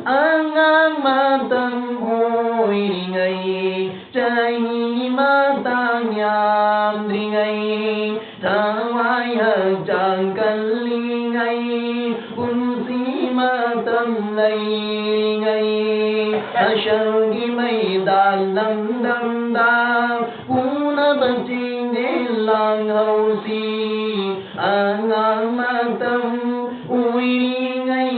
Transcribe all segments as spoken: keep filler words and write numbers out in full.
ꯑꯉꯥꯡ ꯃꯇꯝ ꯑꯣꯏꯔꯤꯉꯩ, ꯆꯍꯤ ꯃꯇꯥꯡ ꯌꯥꯝꯗ꯭ꯔꯤꯉꯩ, ꯊꯋꯥꯏ ꯍꯛꯆꯥꯡ ꯀꯜꯂꯤꯉꯩ, ꯄꯨꯟꯁꯤ ꯃꯇꯝ ꯂꯩꯔꯤꯉꯩ, ꯑꯁꯪꯒꯤ ꯃꯩꯗꯥꯟ ꯂꯝꯗꯝꯗ ꯄꯨꯅꯕ ꯆꯦꯡꯖꯦꯜ ꯂꯥꯡꯍꯧꯁꯤ꯫ ꯑꯉꯥꯡ ꯃꯇꯝ ꯑꯣꯏꯔꯤꯉꯩ,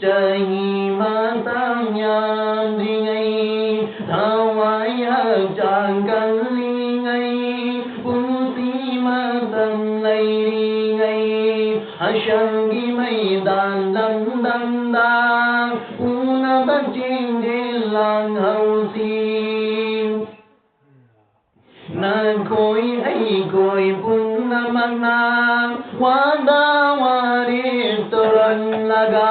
ꯆꯍꯤ ꯃꯇꯥꯡ ꯌꯥꯝꯗ꯭ꯔꯤꯉꯩ, ꯊꯋꯥꯏ ꯍꯛꯆꯥꯡ ꯀꯜꯂꯤꯉꯩ, ꯄꯨꯟꯁꯤ ꯃꯇꯝ ꯂꯩꯔꯤꯉꯩ, ꯑꯁꯪꯒꯤ ꯃꯩꯗꯥꯟ ꯂꯝꯗꯝꯗ ꯄꯨꯅꯕ ꯆꯦꯡꯖꯦꯜ ꯂꯥꯡꯍꯧꯁꯤ꯫ ꯅꯈꯣꯏ ꯑꯩꯈꯣꯏ ꯄꯨꯝꯅꯃꯛꯅ ꯋꯥꯗ ꯋꯥꯔꯦꯞ ꯇꯧꯔꯝꯂꯒ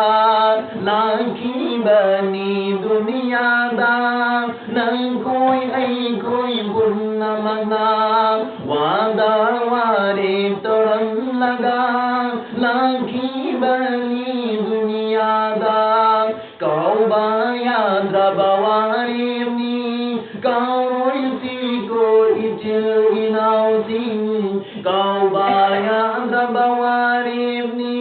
ꯂꯥꯛꯈꯤꯕꯅꯤ ꯗꯨꯅꯤꯌꯥꯗ꯫ ꯅꯈꯣꯏ ꯑꯩꯈꯣꯏ ꯄꯨꯝꯅꯃꯛꯅ ꯋꯥꯗ ꯋꯥꯔꯦꯞ ꯇꯧꯔꯝꯂꯒ ꯂꯥꯛꯈꯤꯕꯅꯤ ꯗꯨꯅꯤꯌꯥꯗ꯫ ꯀꯥꯎꯕ ꯌꯥꯗ꯭ꯔꯕ ꯋꯥꯔꯦꯞꯅꯤ, ꯀꯥꯎꯔꯣꯏꯁꯤꯀꯣ ꯏꯆꯤꯜ ꯏꯅꯥꯎꯁꯤꯡ꯫ ꯀꯥꯎꯕ ꯌꯥꯗ꯭ꯔꯕ ꯋꯥꯔꯦꯞꯅꯤ,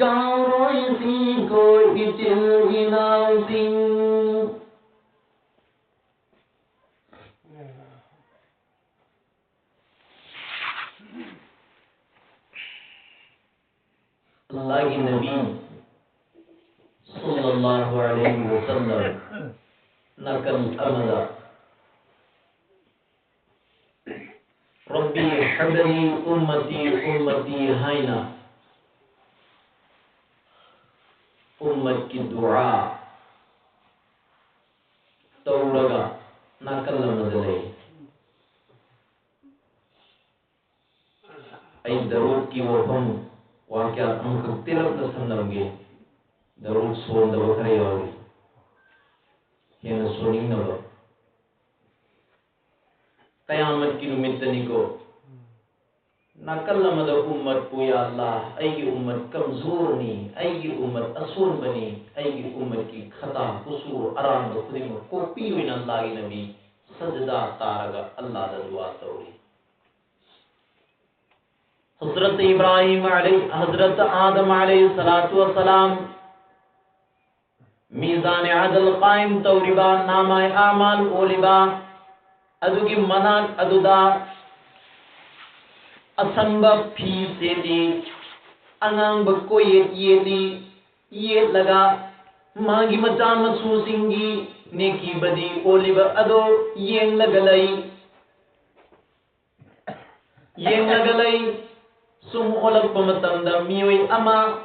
ꯀꯥꯎꯔꯣꯏꯁꯤꯀꯣ ꯏꯆꯤꯜ ꯏꯅꯥꯎꯁꯤꯡ꯫ ꯑꯜꯂꯥꯍꯒꯤ ꯅꯕꯤ ꯁꯜꯂꯜꯂꯥꯍꯨ ꯑꯂꯩꯍꯤ ꯋꯁꯜꯂꯝ ꯅꯥꯀꯜ ꯑꯃꯗ, "ꯔꯕꯤ ꯍꯕꯂꯤ ꯎꯝꯃꯇꯤ ꯎꯝꯃꯇꯤ" ꯍꯥꯏꯅ ꯎꯝꯃꯠꯀꯤ ꯗꯨꯑꯥ ꯇꯧꯔꯒ ꯅꯥꯀꯜ ꯑꯃꯗ ꯂꯩ꯫ ꯑꯩ ꯗꯔꯨꯗꯀꯤ ꯋꯥꯐꯝ ꯋꯥꯀꯌꯥ ꯑꯃꯈꯛ ꯇꯦꯜꯂꯞꯅ ꯊꯝꯂꯝꯒꯦ꯫ ꯗꯔꯨꯗ ꯁꯣꯟꯗꯕ ꯈꯔ ꯌꯥꯎꯔꯤ, ꯍꯦꯟꯅ ꯁꯣꯟꯅꯤꯡꯅꯕ꯫ ꯀꯌꯥꯃꯠꯀꯤ ꯅꯨꯃꯤꯠꯇꯅꯤꯀꯣ꯫ ꯅꯥꯀꯜ ꯑꯃꯗ ꯎꯝꯃꯠꯄꯨ, "ꯌꯥ ꯑꯜꯂꯥꯍ, ꯑꯩꯒꯤ ꯎꯝꯃꯠ ꯀꯝꯖꯣꯔꯅꯤ, ꯑꯩꯒꯤ ꯎꯝꯃꯠ ꯑꯁꯣꯟꯕꯅꯤ, ꯑꯩꯒꯤ ꯎꯝꯃꯠꯀꯤ ꯈꯇꯥ, ꯀꯨꯁꯨꯔ, ꯑꯔꯥꯟꯕ ꯈꯨꯗꯤꯡꯃꯛ ꯀꯣꯛꯄꯤꯌꯨ" ꯍꯥꯏꯅ ꯑꯜꯂꯥꯍꯒꯤ ꯅꯕꯤ ꯁꯖꯗꯥ ꯇꯥꯔꯒ ꯑꯜꯂꯥꯍꯗ ꯗꯨꯋꯥ ꯇꯧꯔꯤ꯫ ꯍꯖꯔꯠ ꯏꯕ꯭ꯔꯥꯍꯤꯝ ꯑꯂꯩ-, ꯍꯖꯔꯠ ꯑꯥꯗꯝ ꯑꯂꯩꯍꯤ ꯁꯂꯥꯇꯨ ꯋꯁꯂꯥꯝ ꯃꯤꯖꯥꯅꯦ ꯑꯗꯜ ꯀꯥꯏꯝ ꯇꯧꯔꯤꯕ, ꯅꯥꯃꯥꯏ ꯑꯃꯥꯜ ꯑꯣꯜꯂꯤꯕ ꯑꯗꯨꯒꯤ ꯃꯅꯥꯛ ꯑꯗꯨꯗ ꯑꯁꯪꯕ ꯐꯤ ꯁꯦꯠꯂꯤ, ꯑꯉꯥꯡꯕ ꯀꯣꯌꯦꯠ ꯌꯦꯠꯂꯤ, ꯌꯦꯠꯂꯒ ꯃꯥꯒꯤ ꯃꯆꯥ ꯃꯁꯨꯁꯤꯡꯒꯤ ꯅꯦꯀꯤ ꯕꯗꯤ ꯑꯣꯜꯂꯤꯕ ꯑꯗꯣ ꯌꯦꯡꯂꯒ ꯂꯩ꯫ ꯌꯦꯡꯂꯒ ꯂꯩ꯫ ꯁꯨꯝ ꯑꯣꯜꯂꯛꯄ ꯃꯇꯝꯗ ꯃꯤꯑꯣꯏ ꯑꯃ,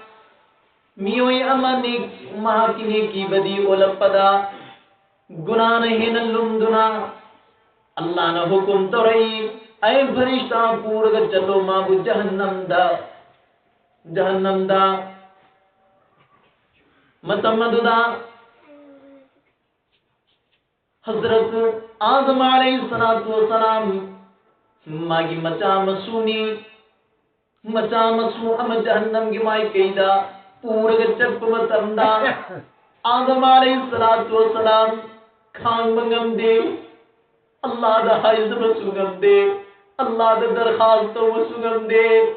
ꯃꯤꯑꯣꯏ ꯑꯃ ꯅꯦꯛ-, ꯃꯍꯥꯛꯀꯤ ꯅꯦꯀꯤ ꯕꯗꯤ ꯑꯣꯜꯂꯛꯄꯗ ꯒꯨꯅꯥꯅ ꯍꯦꯟꯅ ꯂꯨꯝꯗꯨꯅ ꯑꯜꯂꯥꯅ ꯍꯨꯀꯨꯝ ꯇꯧꯔꯛꯏ, "ꯑꯩ ꯐꯔꯤꯁꯇꯥ ꯄꯨꯔꯒ ꯆꯠꯂꯣ ꯃꯥꯕꯨ ꯖꯍꯟꯅꯝꯗ, ꯖꯍꯟꯅꯝꯗ"꯫ ꯃꯇꯝ ꯑꯗꯨꯗ ꯍꯖꯔꯠ ꯑꯥꯗꯝ ꯑꯂꯩꯍꯤ ꯁꯂꯥꯇꯨ ꯋꯁꯂꯥꯝ ꯃꯥꯒꯤ ꯃꯆꯥ ꯃꯁꯨꯅꯤ꯫ ꯃꯆꯥ ꯃꯁꯨ ꯑꯃ ꯖꯍꯟꯅꯝꯒꯤ ꯃꯥꯏꯀꯩꯗ ꯄꯨꯔꯒ ꯆꯠꯄ ꯃꯇꯝꯗ ꯑꯥꯗꯝ ꯑꯂꯩꯍꯤ ꯁꯂꯥꯇꯨ ꯋꯁꯂꯥꯝ ꯈꯥꯡꯕ ꯉꯝꯗꯦ꯫ ꯑꯜꯂꯥꯗ ꯍꯥꯏꯖꯕꯁꯨ ꯉꯝꯗꯦ, ꯑꯜꯂꯥꯗ ꯗꯔꯈꯥꯁ ꯇꯧꯕꯁꯨ ꯉꯝꯗꯦ꯫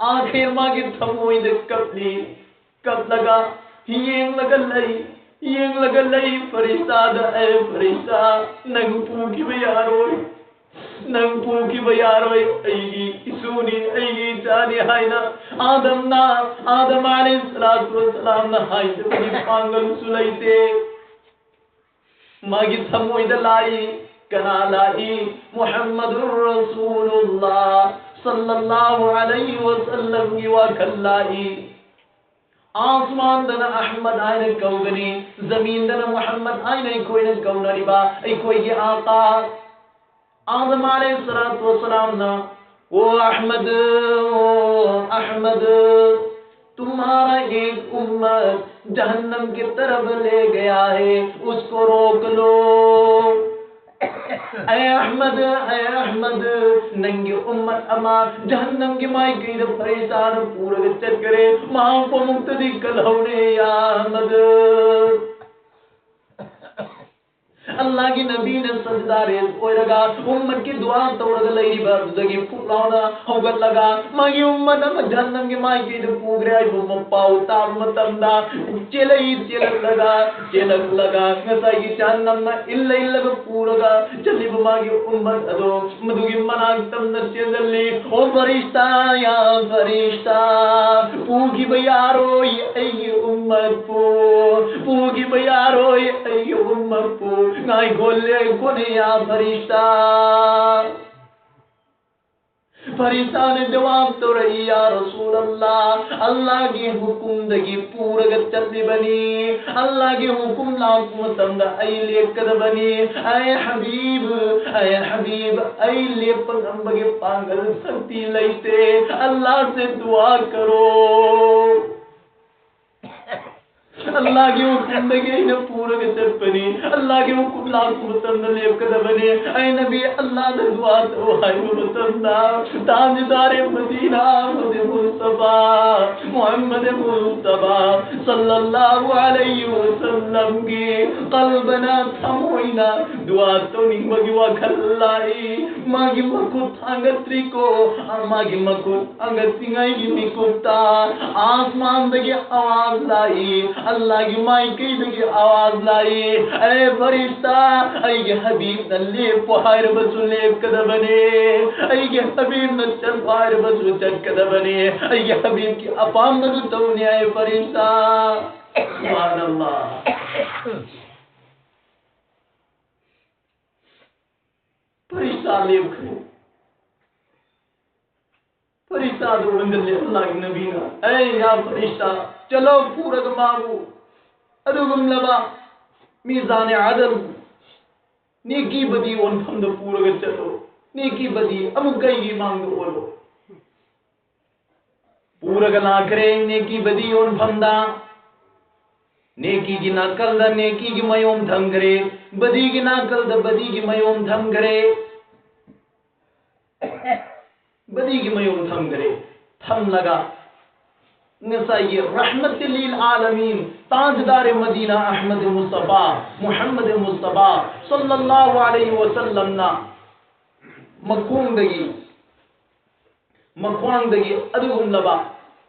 ꯑꯥꯈꯤꯔ ꯃꯥꯒꯤ ꯊꯃꯣꯏꯗ ꯀꯞꯂꯤ, ꯀꯞꯂꯒ ꯌꯦꯡꯂꯒ ꯂꯩ, ꯌꯦꯡꯂꯒ ꯂꯩ ꯐꯔꯤꯁꯇꯥꯗ, "ꯑꯦ ꯐꯔꯤꯁꯇꯥ, ꯅꯪ ꯄꯨꯈꯤꯕ ꯌꯥꯔꯣꯏ, ꯅꯪ ꯄꯨꯈꯤꯕ ꯌꯥꯔꯣꯏ, ꯑꯩꯒꯤ ꯏꯁꯨꯅꯤ, ꯑꯩꯒꯤ ꯏꯆꯥꯅꯤ" ꯍꯥꯏꯅ ꯑꯥꯗꯝꯅ, ꯑꯥꯗꯝ ꯑꯂꯩꯍꯤ ꯁꯂꯥꯇꯨ ꯋꯁꯂꯥꯝꯅ ꯍꯥꯏꯖꯕꯒꯤ ꯄꯥꯡꯒꯜꯁꯨ ꯂꯩꯇꯦ꯫ ꯃꯥꯒꯤ ꯊꯃꯣꯏꯗ ꯂꯥꯛꯏ꯫ ꯀꯅꯥ ꯂꯥꯛꯏ? ꯃꯨꯍꯝꯃꯗꯨꯔ ꯔꯁꯨꯂꯨꯜꯂꯥꯍ ꯁꯜꯂꯜꯂꯥꯍꯨ ꯑꯂꯩꯍꯤ ꯋꯁꯜꯂꯝꯒꯤ ꯋꯥꯈꯜ ꯂꯥꯛꯏ꯫ ꯑꯥꯁꯃꯥꯟꯗꯅ ꯑꯍꯃꯗ ꯍꯥꯏꯅ ꯀꯧꯒꯅꯤ, ꯖꯃꯤꯟꯗꯅ ꯃꯨꯍꯝꯃꯗ ꯍꯥꯏꯅ ꯑꯩꯈꯣꯏꯅ ꯀꯧꯅꯔꯤꯕ ꯑꯩꯈꯣꯏꯒꯤ ꯑꯥꯀꯥ ꯑꯥꯗꯝ ꯑꯂꯩꯍꯤ ꯁꯂꯥꯇꯨ ꯋꯁꯂꯥꯝꯅ, "ओ अहमद, ओ अहमद, तुम्हारा एक उम्मत जहन्नम की तरफ ले गया है, उसको रोक लो।" ꯑꯦ ꯑꯍꯃꯗ, ꯑꯦ ꯑꯍꯃꯗ, ꯅꯪꯒꯤ ꯎꯝꯃꯠ ꯑꯃ ꯖꯍꯟꯅꯝꯒꯤ ꯃꯥꯏꯀꯩꯗ ꯐꯔꯤꯁꯇꯥꯅ ꯄꯨꯔꯒ ꯆꯠꯈꯔꯦ, ꯃꯍꯥꯛꯄꯨ ꯑꯃꯨꯛꯇꯗꯤ ꯀꯜꯍꯧꯔꯦ, ꯌꯥ ꯑꯍꯃꯗ꯫ ꯑꯜꯂꯥꯍꯒꯤ ꯅꯕꯤꯅ ꯁꯖꯗꯥꯔꯦ ꯑꯣꯏꯔꯒ ꯎꯝꯃꯠꯀꯤ ꯗꯨꯋꯥ ꯇꯧꯔꯒ ꯂꯩꯔꯤꯕ ꯑꯗꯨꯗꯒꯤ ꯐꯨꯛ ꯂꯥꯎꯅ ꯍꯧꯒꯠꯂꯒ ꯃꯥꯒꯤ ꯎꯝꯃꯠ ꯑꯃ ꯖꯍꯟꯅꯝꯒꯤ ꯃꯥꯏꯀꯩꯗ ꯄꯨꯈ꯭ꯔꯦ ꯍꯥꯏꯕ ꯄꯥꯎ ꯇꯥꯕ ꯃꯇꯝꯗ ꯆꯦꯜꯂꯛꯏ, ꯆꯦꯜꯂꯛꯂꯒ, ꯆꯦꯜꯂꯛꯂꯒ ꯉꯁꯥꯏꯒꯤ ꯖꯍꯟꯅꯝꯅ ꯏꯜꯂ ꯏꯜꯂꯒ ꯄꯨꯔꯒ ꯆꯠꯂꯤꯕ ꯃꯥꯒꯤ ꯎꯝꯃꯠ ꯑꯗꯣ ꯃꯗꯨꯒꯤ ꯃꯅꯥꯛ ꯇꯝꯅ ꯆꯦꯟꯖꯜꯂꯤ꯫ "ꯑꯣ ꯐꯔꯤꯁꯇꯥ, ꯌꯥ ꯐꯔꯤꯁꯇꯥ, ꯄꯨꯈꯤꯕ ꯌꯥꯔꯣꯏ ꯑꯩꯒꯤ ꯎꯝꯃꯠꯄꯨ, ꯄꯨꯈꯤꯕ ꯌꯥꯔꯣꯏ ꯑꯩꯒꯤ ꯎꯝꯃꯠꯄꯨ, ꯉꯥꯏꯈꯣ, ꯂꯦꯞꯈꯣꯅꯦ, ꯌꯥ ꯐꯔꯤꯁꯇꯥ"꯫ ꯐꯔꯤꯁꯇꯥꯅ ꯖꯋꯥꯕ ꯇꯧꯔꯛꯏ, "ꯌꯥ ꯔꯁꯨꯂꯜꯂꯥ, ꯑꯜꯂꯥꯍꯒꯤ ꯍꯨꯀꯨꯝꯗꯒꯤ ꯄꯨꯔꯒ ꯆꯠꯂꯤꯕꯅꯤ꯫ ꯑꯜꯂꯥꯍꯒꯤ ꯍꯨꯀꯨꯝ ꯂꯥꯛꯄ ꯃꯇꯝꯗ ꯑꯩ ꯂꯦꯞꯀꯗꯕꯅꯤ꯫ ꯑꯦ ꯍꯕꯤꯕ, ꯑꯦ ꯍꯕꯤꯕ, ꯑꯩ ꯂꯦꯞꯄ ꯉꯝꯕꯒꯤ ꯄꯥꯡꯒꯜ ꯁꯛꯇꯤ ꯂꯩꯇꯦ꯫ ꯑꯜꯂꯥꯍꯁꯦ ꯗꯨꯋꯥ ꯀꯔꯣ"꯫ ꯑꯜꯂꯥꯍꯒꯤ ꯍꯨꯀꯨꯝꯗꯒꯤ ꯑꯩꯅ ꯄꯨꯔꯒ ꯆꯠꯄꯅꯤ꯫ ꯑꯜꯂꯥꯍꯒꯤ ꯍꯨꯀꯨꯝ ꯂꯥꯛꯄ ꯃꯇꯝꯗ ꯂꯦꯞꯀꯗꯕꯅꯤ꯫ ꯑꯩ ꯅꯕꯤ ꯑꯜꯂꯥꯍꯗ ꯗꯨꯋꯥ ꯇꯧ ꯍꯥꯏꯕ ꯃꯇꯝꯗ, ꯇꯥꯖꯗꯥꯔꯦ ꯃꯗꯤꯅꯥ ꯑꯍꯃꯗ ꯃꯨꯁꯇꯐꯥ, ꯃꯨꯍꯝꯃꯗ ꯃꯨꯁꯇꯐꯥ ꯁꯜꯂꯜꯂꯥꯍꯨ ꯑꯂꯩꯍꯤ ꯋꯁꯜꯂꯝꯒꯤ ꯀꯜꯕꯅ, ꯊꯃꯣꯏꯅ ꯗꯨꯋꯥ ꯇꯧꯅꯤꯡꯕꯒꯤ ꯋꯥꯈꯜ ꯂꯥꯛꯏ꯫ ꯃꯥꯒꯤ ꯃꯈꯨꯠ ꯊꯥꯡꯒꯠꯇ꯭ꯔꯤꯀꯣ, ꯃꯥꯒꯤ ꯃꯈꯨꯠ ꯊꯥꯡꯒꯠꯇ꯭ꯔꯤꯉꯩꯒꯤ ꯃꯤꯀꯨꯞꯇ ꯑꯥꯁꯃꯥꯟꯗꯒꯤ ꯑꯋꯥꯖ ꯂꯥꯛꯏ, ꯑꯜꯂꯥꯍꯒꯤ ꯃꯥꯏꯀꯩꯗꯒꯤ ꯑꯋꯥꯖ ꯂꯥꯛꯏ, "ꯑꯦ ꯐꯔꯤꯁꯇꯥ, ꯑꯩꯒꯤ ꯍꯕꯤꯕꯅ ꯂꯦꯞꯄꯣ ꯍꯥꯏꯔꯕꯁꯨ ꯂꯦꯞꯀꯗꯕꯅꯦ, ꯑꯩꯒꯤ ꯍꯕꯤꯕꯅ ꯆꯠꯂꯣ ꯍꯥꯏꯔꯕꯁꯨ ꯆꯠꯀꯗꯕꯅꯦ, ꯑꯩꯒꯤ ꯍꯕꯤꯕꯀꯤ ꯑꯄꯥꯝꯕꯗꯨ ꯇꯧꯅꯤ, ꯑꯦ ꯐꯔꯤꯁꯇꯥ"꯫ ꯁꯨꯕꯍꯥꯅꯜꯂꯥꯍ꯫ ꯐꯔꯤꯁꯇꯥ ꯂꯦꯞꯈ꯭ꯔꯦ꯫ ꯐꯔꯤꯁꯇꯥꯗꯨ ꯎꯍꯟꯒꯜꯂꯦ ꯑꯜꯂꯥꯍꯒꯤ ꯅꯕꯤꯅ, "ꯑꯦ ꯌꯥ ꯐꯔꯤꯁꯇꯥ, ꯆꯠꯂꯣ ꯄꯨꯔꯒ ꯃꯥꯕꯨ ꯑꯗꯨꯒꯨꯝꯂꯕ ꯃꯤꯖꯥꯅꯦ ꯑꯗꯜ, ꯅꯦꯀꯤ ꯕꯗꯤ ꯑꯣꯟꯐꯝꯗ ꯄꯨꯔꯒ ꯆꯠꯂꯣ, ꯅꯦꯀꯤ ꯕꯗꯤ ꯑꯃꯨꯛ ꯑꯩꯒꯤ ꯃꯥꯡꯗ ꯑꯣꯜꯂꯣ"꯫ ꯄꯨꯔꯒ ꯂꯥꯛꯈ꯭ꯔꯦ ꯅꯦꯀꯤ ꯕꯗꯤ ꯑꯣꯟꯐꯝꯗ꯫ ꯅꯦꯀꯤꯒꯤ ꯅꯥꯀꯜꯗ ꯅꯦꯀꯤꯒꯤ ꯃꯌꯣꯝ ꯊꯝꯈ꯭ꯔꯦ, ꯕꯗꯤꯒꯤ ꯅꯥꯀꯜꯗ ꯕꯗꯤꯒꯤ ꯃꯌꯣꯝ ꯊꯝꯈ꯭ꯔꯦ, ꯕꯗꯤꯒꯤ ꯃꯌꯣꯝ ꯊꯝꯈ꯭ꯔꯦ꯫ ꯊꯝꯂꯒ ꯉꯁꯥꯏꯒꯤ ꯔꯍꯃꯇꯤꯜ ꯂꯤꯜ ꯑꯥꯂꯃꯤꯟ, ꯇꯥꯖꯗꯥꯔꯦ ꯃꯗꯤꯅꯥ ꯑꯍꯃꯗ ꯃꯨꯁꯇꯐꯥ, ꯃꯨꯍꯝꯃꯗ ꯃꯨꯁꯇꯐꯥ ꯁꯜꯂꯜꯂꯥꯍꯨ ꯑꯂꯩꯍꯤ ꯋꯁꯜꯂꯝꯅ ꯃꯈꯣꯡꯗꯒꯤ, ꯃꯈ꯭ꯋꯥꯡꯗꯒꯤ ꯑꯗꯨꯒꯨꯝꯂꯕ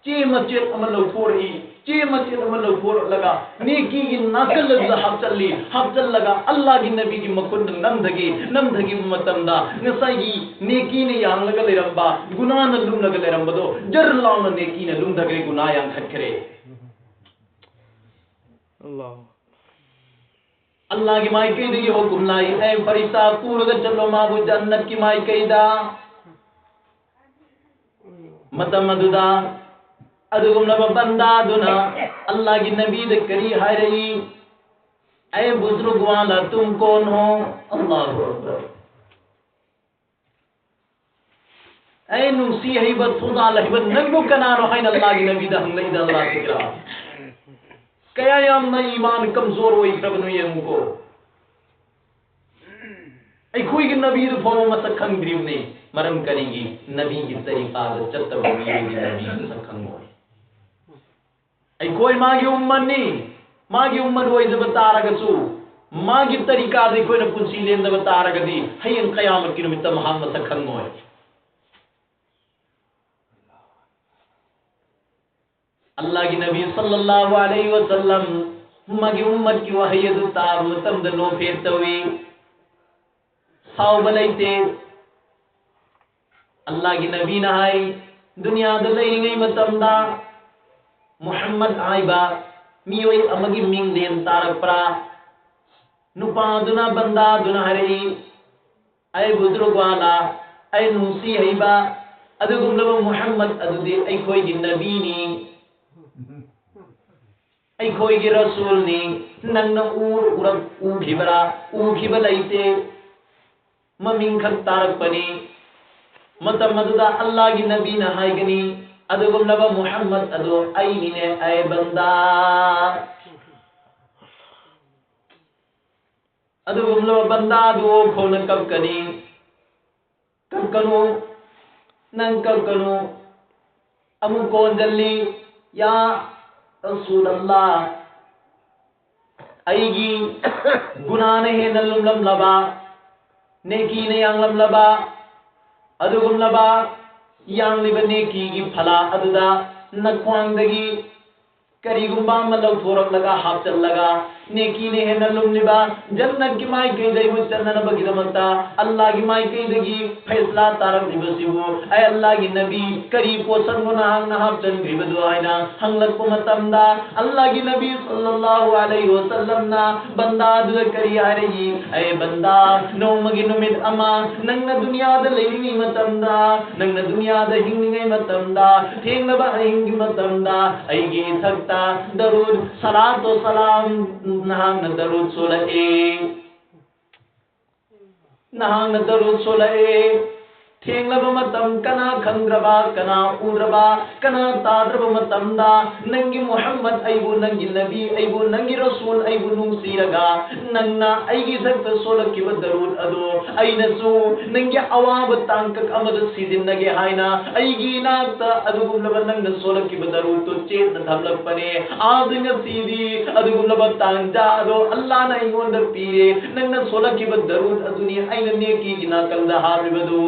ꯆꯦ ꯃꯆꯦꯠ ꯑꯃ ꯂꯧꯊꯣꯔꯛꯏ꯫ ꯆꯦ ꯃꯆꯦꯠ ꯑꯃ ꯂꯧꯊꯣꯔꯛꯂꯒ ꯅꯦꯀꯤꯒꯤ ꯅꯥꯀꯜ ꯑꯗꯨꯗ ꯍꯥꯞꯆꯜꯂꯤ꯫ ꯍꯥꯞꯆꯜꯂꯒ ꯑꯜꯂꯥꯍꯒꯤ ꯅꯕꯤꯒꯤ ꯃꯈꯨꯠꯅ ꯅꯝꯊꯈꯤ꯫ ꯅꯝꯊꯈꯤꯕ ꯃꯇꯝꯗ ꯉꯁꯥꯏꯒꯤ ꯅꯦꯀꯤꯅ ꯌꯥꯡꯂꯒ ꯂꯩꯔꯝꯕ, ꯒꯨꯅꯥꯅ ꯂꯨꯝꯂꯒ ꯂꯩꯔꯝꯕꯗꯣ ꯖꯔ ꯂꯥꯎꯅ ꯅꯦꯀꯤꯅ ꯂꯨꯝꯊꯈ꯭ꯔꯦ, ꯒꯨꯅꯥ ꯌꯥꯡꯈꯠꯈ꯭ꯔꯦ꯫ ꯑꯜꯂꯥꯍꯨ ꯑꯜꯂꯥꯍꯒꯤ ꯃꯥꯏꯀꯩꯗꯒꯤ ꯍꯨꯀꯨꯝ ꯂꯥꯛꯏ, "ꯑꯦ ꯐꯔꯤꯁꯇꯥ, ꯄꯨꯔꯒ ꯆꯠꯂꯣ ꯃꯥꯕꯨ ꯖꯟꯅꯠꯀꯤ ꯃꯥꯏꯀꯩꯗ"꯫ ꯃꯇꯝ ꯑꯗꯨꯗ ꯑꯗꯨꯒꯨꯝꯂꯕ ꯕꯟꯗꯥꯗꯨꯅ ꯑꯜꯂꯥꯍꯒꯤ ꯅꯕꯤꯗ ꯀꯔꯤ ꯍꯥꯏꯔꯛꯏ? "ꯑꯦ ꯕꯨꯖꯨꯔꯒ ꯋꯥꯂꯥ, ꯇꯨꯝ ꯀꯣꯟ ꯍꯣ?" ꯑꯜꯂꯥꯍꯨ ꯑꯛꯕꯔ꯫ "ꯑꯦ ꯅꯨꯡꯁꯤ ꯍꯩꯕ, ꯊꯧꯖꯥꯜ ꯍꯩꯕ ꯅꯪꯕꯨ ꯀꯅꯥꯅꯣ?" ꯍꯥꯏꯅ ꯑꯜꯂꯥꯍꯒꯤ ꯅꯕꯤꯗ ꯍꯪꯂꯛꯏꯗ ꯑꯜꯂꯥꯍ ꯇꯥꯂꯥ꯫ ꯀꯌꯥ ꯌꯥꯝꯅ ꯏꯃꯥꯟ ꯀꯝꯖꯣꯔ ꯑꯣꯏꯈ꯭ꯔꯕꯅꯣ ꯌꯦꯡꯉꯨꯀꯣ꯫ ꯑꯩꯈꯣꯏꯒꯤ ꯅꯕꯤꯗꯨ ꯐꯥꯎꯕ ꯃꯁꯛ ꯈꯪꯗ꯭ꯔꯤꯕꯅꯤ꯫ ꯃꯔꯝ ꯀꯔꯤꯒꯤ? ꯅꯕꯤꯒꯤ ꯇꯔꯤꯀꯥꯗ ꯆꯠꯇꯕ ꯃꯤꯑꯣꯏꯒꯤ ꯅꯕꯤ ꯃꯁꯛ ꯈꯪꯉꯣꯏ꯫ ꯑꯩꯈꯣꯏ ꯃꯥꯒꯤ ꯎꯝꯃꯠꯅꯤ, ꯃꯥꯒꯤ ꯎꯝꯃꯠ ꯑꯣꯏꯖꯕ ꯇꯥꯔꯒꯁꯨ, ꯃꯥꯒꯤ ꯇꯔꯤꯀꯥꯗ ꯑꯩꯈꯣꯏꯅ ꯄꯨꯟꯁꯤ ꯂꯦꯟꯗꯕ ꯇꯥꯔꯒꯗꯤ, ꯍꯌꯦꯡ ꯀꯌꯥꯃꯠꯀꯤ ꯅꯨꯃꯤꯠꯇ ꯃꯍꯥꯛ ꯃꯁꯛ ꯈꯪꯉꯣꯏ꯫ ꯑꯜꯂꯥꯍꯒꯤ ꯅꯕꯤ ꯁꯜꯂꯜꯂꯥꯍꯨ ꯑꯂꯩꯍꯤ ꯋꯁꯜꯂꯝ ꯃꯥꯒꯤ ꯎꯝꯃꯠꯀꯤ ꯋꯥꯍꯩ ꯑꯗꯨ ꯇꯥꯕ ꯃꯇꯝꯗ ꯅꯣꯛꯐꯦꯠ ꯇꯧꯏ, ꯁꯥꯎꯕ ꯂꯩꯇꯦ꯫ ꯑꯜꯂꯥꯍꯒꯤ ꯅꯕꯤꯅ ꯍꯥꯏ, ꯗꯨꯅꯤꯌꯥꯗ ꯂꯩꯔꯤꯉꯩ ꯃꯇꯝꯗ ꯃꯨꯍꯝꯃꯗ ꯍꯥꯏꯕ ꯃꯤꯑꯣꯏ ꯑꯃꯒꯤ ꯃꯤꯡ ꯂꯦꯟ ꯇꯥꯔꯛꯄ꯭ꯔꯥ? ꯅꯨꯄꯥꯗꯨꯅ, ꯕꯟꯗꯥꯗꯨꯅ ꯍꯥꯏꯔꯛꯏ, "ꯑꯩ ꯕꯨꯖꯨꯔꯒ ꯋꯥꯂꯥ, ꯑꯩ ꯅꯨꯡꯁꯤ ꯍꯩꯕ, ꯑꯗꯨꯒꯨꯝꯂꯕ ꯃꯨꯍꯝꯃꯗ ꯑꯗꯨꯗꯤ ꯑꯩꯈꯣꯏꯒꯤ ꯅꯕꯤꯅꯤ, ꯑꯩꯈꯣꯏꯒꯤ ꯔꯁꯨꯜꯅꯤ, ꯅꯪꯅ ꯎꯔ-, ꯎꯔꯛ-, ꯎꯈꯤꯕꯔꯥ? ꯎꯈꯤꯕ ꯂꯩꯇꯦ, ꯃꯃꯤꯡ ꯈꯛ ꯇꯥꯔꯛꯄꯅꯤ"꯫ ꯃꯇꯝ ꯑꯗꯨꯗ ꯑꯜꯂꯥꯍꯒꯤ ꯅꯕꯤꯅ ꯍꯥꯏꯒꯅꯤ, "ꯑꯗꯨꯒꯨꯝꯂꯕ ꯃꯨꯍꯝꯃꯗ ꯑꯗꯨ ꯑꯩꯅꯤꯅꯦ, ꯑꯦ ꯕꯟꯗꯥ"꯫ ꯑꯗꯨꯒꯨꯝꯂꯕ ꯕꯟꯗꯥꯗꯨ ꯑꯣꯈꯣꯡꯅ ꯀꯞꯀꯅꯤ꯫ "ꯀꯞꯀꯅꯨ, ꯅꯪ ꯀꯞꯀꯅꯨ꯫" ꯑꯃꯨꯛ ꯀꯣꯟꯖꯜꯂꯤ, "ꯌꯥ ꯔꯁꯨꯂꯜꯂꯥ, ꯑꯩꯒꯤ ꯒꯨꯅꯥꯅ ꯍꯦꯟꯅ ꯂꯨꯝꯂꯝꯂꯕ, ꯅꯦꯀꯤꯅ ꯌꯥꯡꯂꯝꯂꯕ, ꯑꯗꯨꯒꯨꯝꯂꯕ ꯌꯥꯡꯂꯤꯕ ꯅꯦꯀꯤꯒꯤ ꯐꯂꯥ ꯑꯗꯨꯗ ꯅꯈ꯭ꯋꯥꯡꯗꯒꯤ ꯀꯔꯤꯒꯨꯝꯕ ꯑꯃ ꯂꯧꯊꯣꯔꯛꯂꯒ ꯍꯥꯞꯆꯜꯂꯒ, ꯅꯦꯀꯤꯅ ꯍꯦꯟꯅ ꯂꯨꯝꯂꯤꯕ ꯖꯟꯅꯠꯀꯤ ꯃꯥꯏꯀꯩꯗ ꯑꯩꯕꯨ ꯆꯠꯅꯅꯕꯒꯤꯗꯃꯛꯇ ꯑꯜꯂꯥꯍꯒꯤ ꯃꯥꯏꯀꯩꯗꯒꯤ ꯐꯩꯁꯂꯥ ꯇꯥꯔꯛꯂꯤꯕꯁꯤꯕꯨ, ꯑꯩ ꯑꯜꯂꯥꯍꯒꯤ ꯅꯕꯤ, ꯀꯔꯤ ꯄꯣꯠꯁꯛꯅꯣ ꯅꯍꯥꯛꯅ ꯍꯥꯞꯆꯟꯈ꯭ꯔꯤꯕꯗꯨ?" ꯍꯥꯏꯅ ꯍꯪꯂꯛꯄ ꯃꯇꯝꯗ, ꯑꯜꯂꯥꯍꯒꯤ ꯅꯕꯤ ꯁꯜꯂꯜꯂꯥꯍꯨ ꯑꯂꯩꯍꯤ ꯋꯁꯜꯂꯝꯅ ꯕꯟꯗꯥꯗꯨꯗ ꯀꯔꯤ ꯍꯥꯏꯔꯛꯏ? "ꯑꯦ ꯕꯟꯗꯥ, ꯅꯣꯡꯃꯒꯤ ꯅꯨꯃꯤꯠ ꯑꯃ ꯅꯪꯅ ꯗꯨꯅꯤꯌꯥꯗ ꯂꯩꯔꯤꯉꯩ ꯃꯇꯝꯗ, ꯅꯪꯅ ꯗꯨꯅꯤꯌꯥꯗ ꯍꯤꯡꯂꯤꯉꯩ ꯃꯇꯝꯗ, ꯊꯦꯡꯂꯕ ꯑꯍꯤꯡꯒꯤ ꯃꯇꯝꯗ ꯑꯩꯒꯤ ꯏꯊꯛꯇ ꯗꯔꯨꯗ, ꯁꯂꯥꯇꯣ ꯁꯂꯥꯝ, ꯅꯍꯥꯛꯅ ꯗꯔꯨꯗ ꯁꯣꯜꯂꯛꯏ, ꯅꯍꯥꯛꯅ ꯗꯔꯨꯗ ꯁꯣꯜꯂꯛꯏ꯫ ꯊꯦꯡꯂꯕ ꯃꯇꯝ, ꯀꯅꯥ ꯈꯪꯗ꯭ꯔꯕ, ꯀꯅꯥ ꯎꯗ꯭ꯔꯕ, ꯀꯅꯥ ꯇꯥꯗ꯭ꯔꯕ ꯃꯇꯝꯗ ꯅꯪꯒꯤ ꯃꯨꯍꯝꯃꯗ ꯑꯩꯕꯨ, ꯅꯪꯒꯤ ꯅꯕꯤ ꯑꯩꯕꯨ, ꯅꯪꯒꯤ ꯔꯁꯨꯜ ꯑꯩꯕꯨ ꯅꯨꯡꯁꯤꯔꯒ ꯅꯪꯅ ꯑꯩꯒꯤ ꯏꯊꯛꯇ ꯁꯣꯜꯂꯛꯈꯤꯕ ꯗꯔꯨꯗ ꯑꯗꯨ ꯑꯩꯅꯁꯨ ꯅꯪꯒꯤ ꯑꯋꯥꯕ ꯇꯥꯡꯀꯛ ꯑꯃꯗ ꯁꯤꯖꯤꯟꯅꯒꯦ ꯍꯥꯏꯅ ꯑꯩꯒꯤ ꯏꯅꯥꯛꯇ ꯑꯗꯨꯒꯨꯝꯂꯕ ꯅꯪꯅ ꯁꯣꯜꯂꯛꯈꯤꯕ ꯗꯔꯨꯗꯇꯨ ꯆꯦꯠꯅ ꯊꯝꯂꯛꯄꯅꯦ꯫ ꯑꯥꯗ ꯉꯁꯤꯗꯤ ꯑꯗꯨꯒꯨꯝꯂꯕ ꯇꯥꯟꯖꯥ ꯑꯗꯣ ꯑꯜꯂꯥꯅ ꯑꯩꯉꯣꯟꯗ ꯄꯤꯔꯦ꯫ ꯅꯪꯅ ꯁꯣꯜꯂꯛꯈꯤꯕ ꯗꯔꯨꯗ ꯑꯗꯨꯅꯤ ꯑꯩꯅ ꯅꯦꯀꯤꯒꯤ ꯅꯥꯀꯜꯗ ꯍꯥꯞꯂꯤꯕꯗꯨ꯫"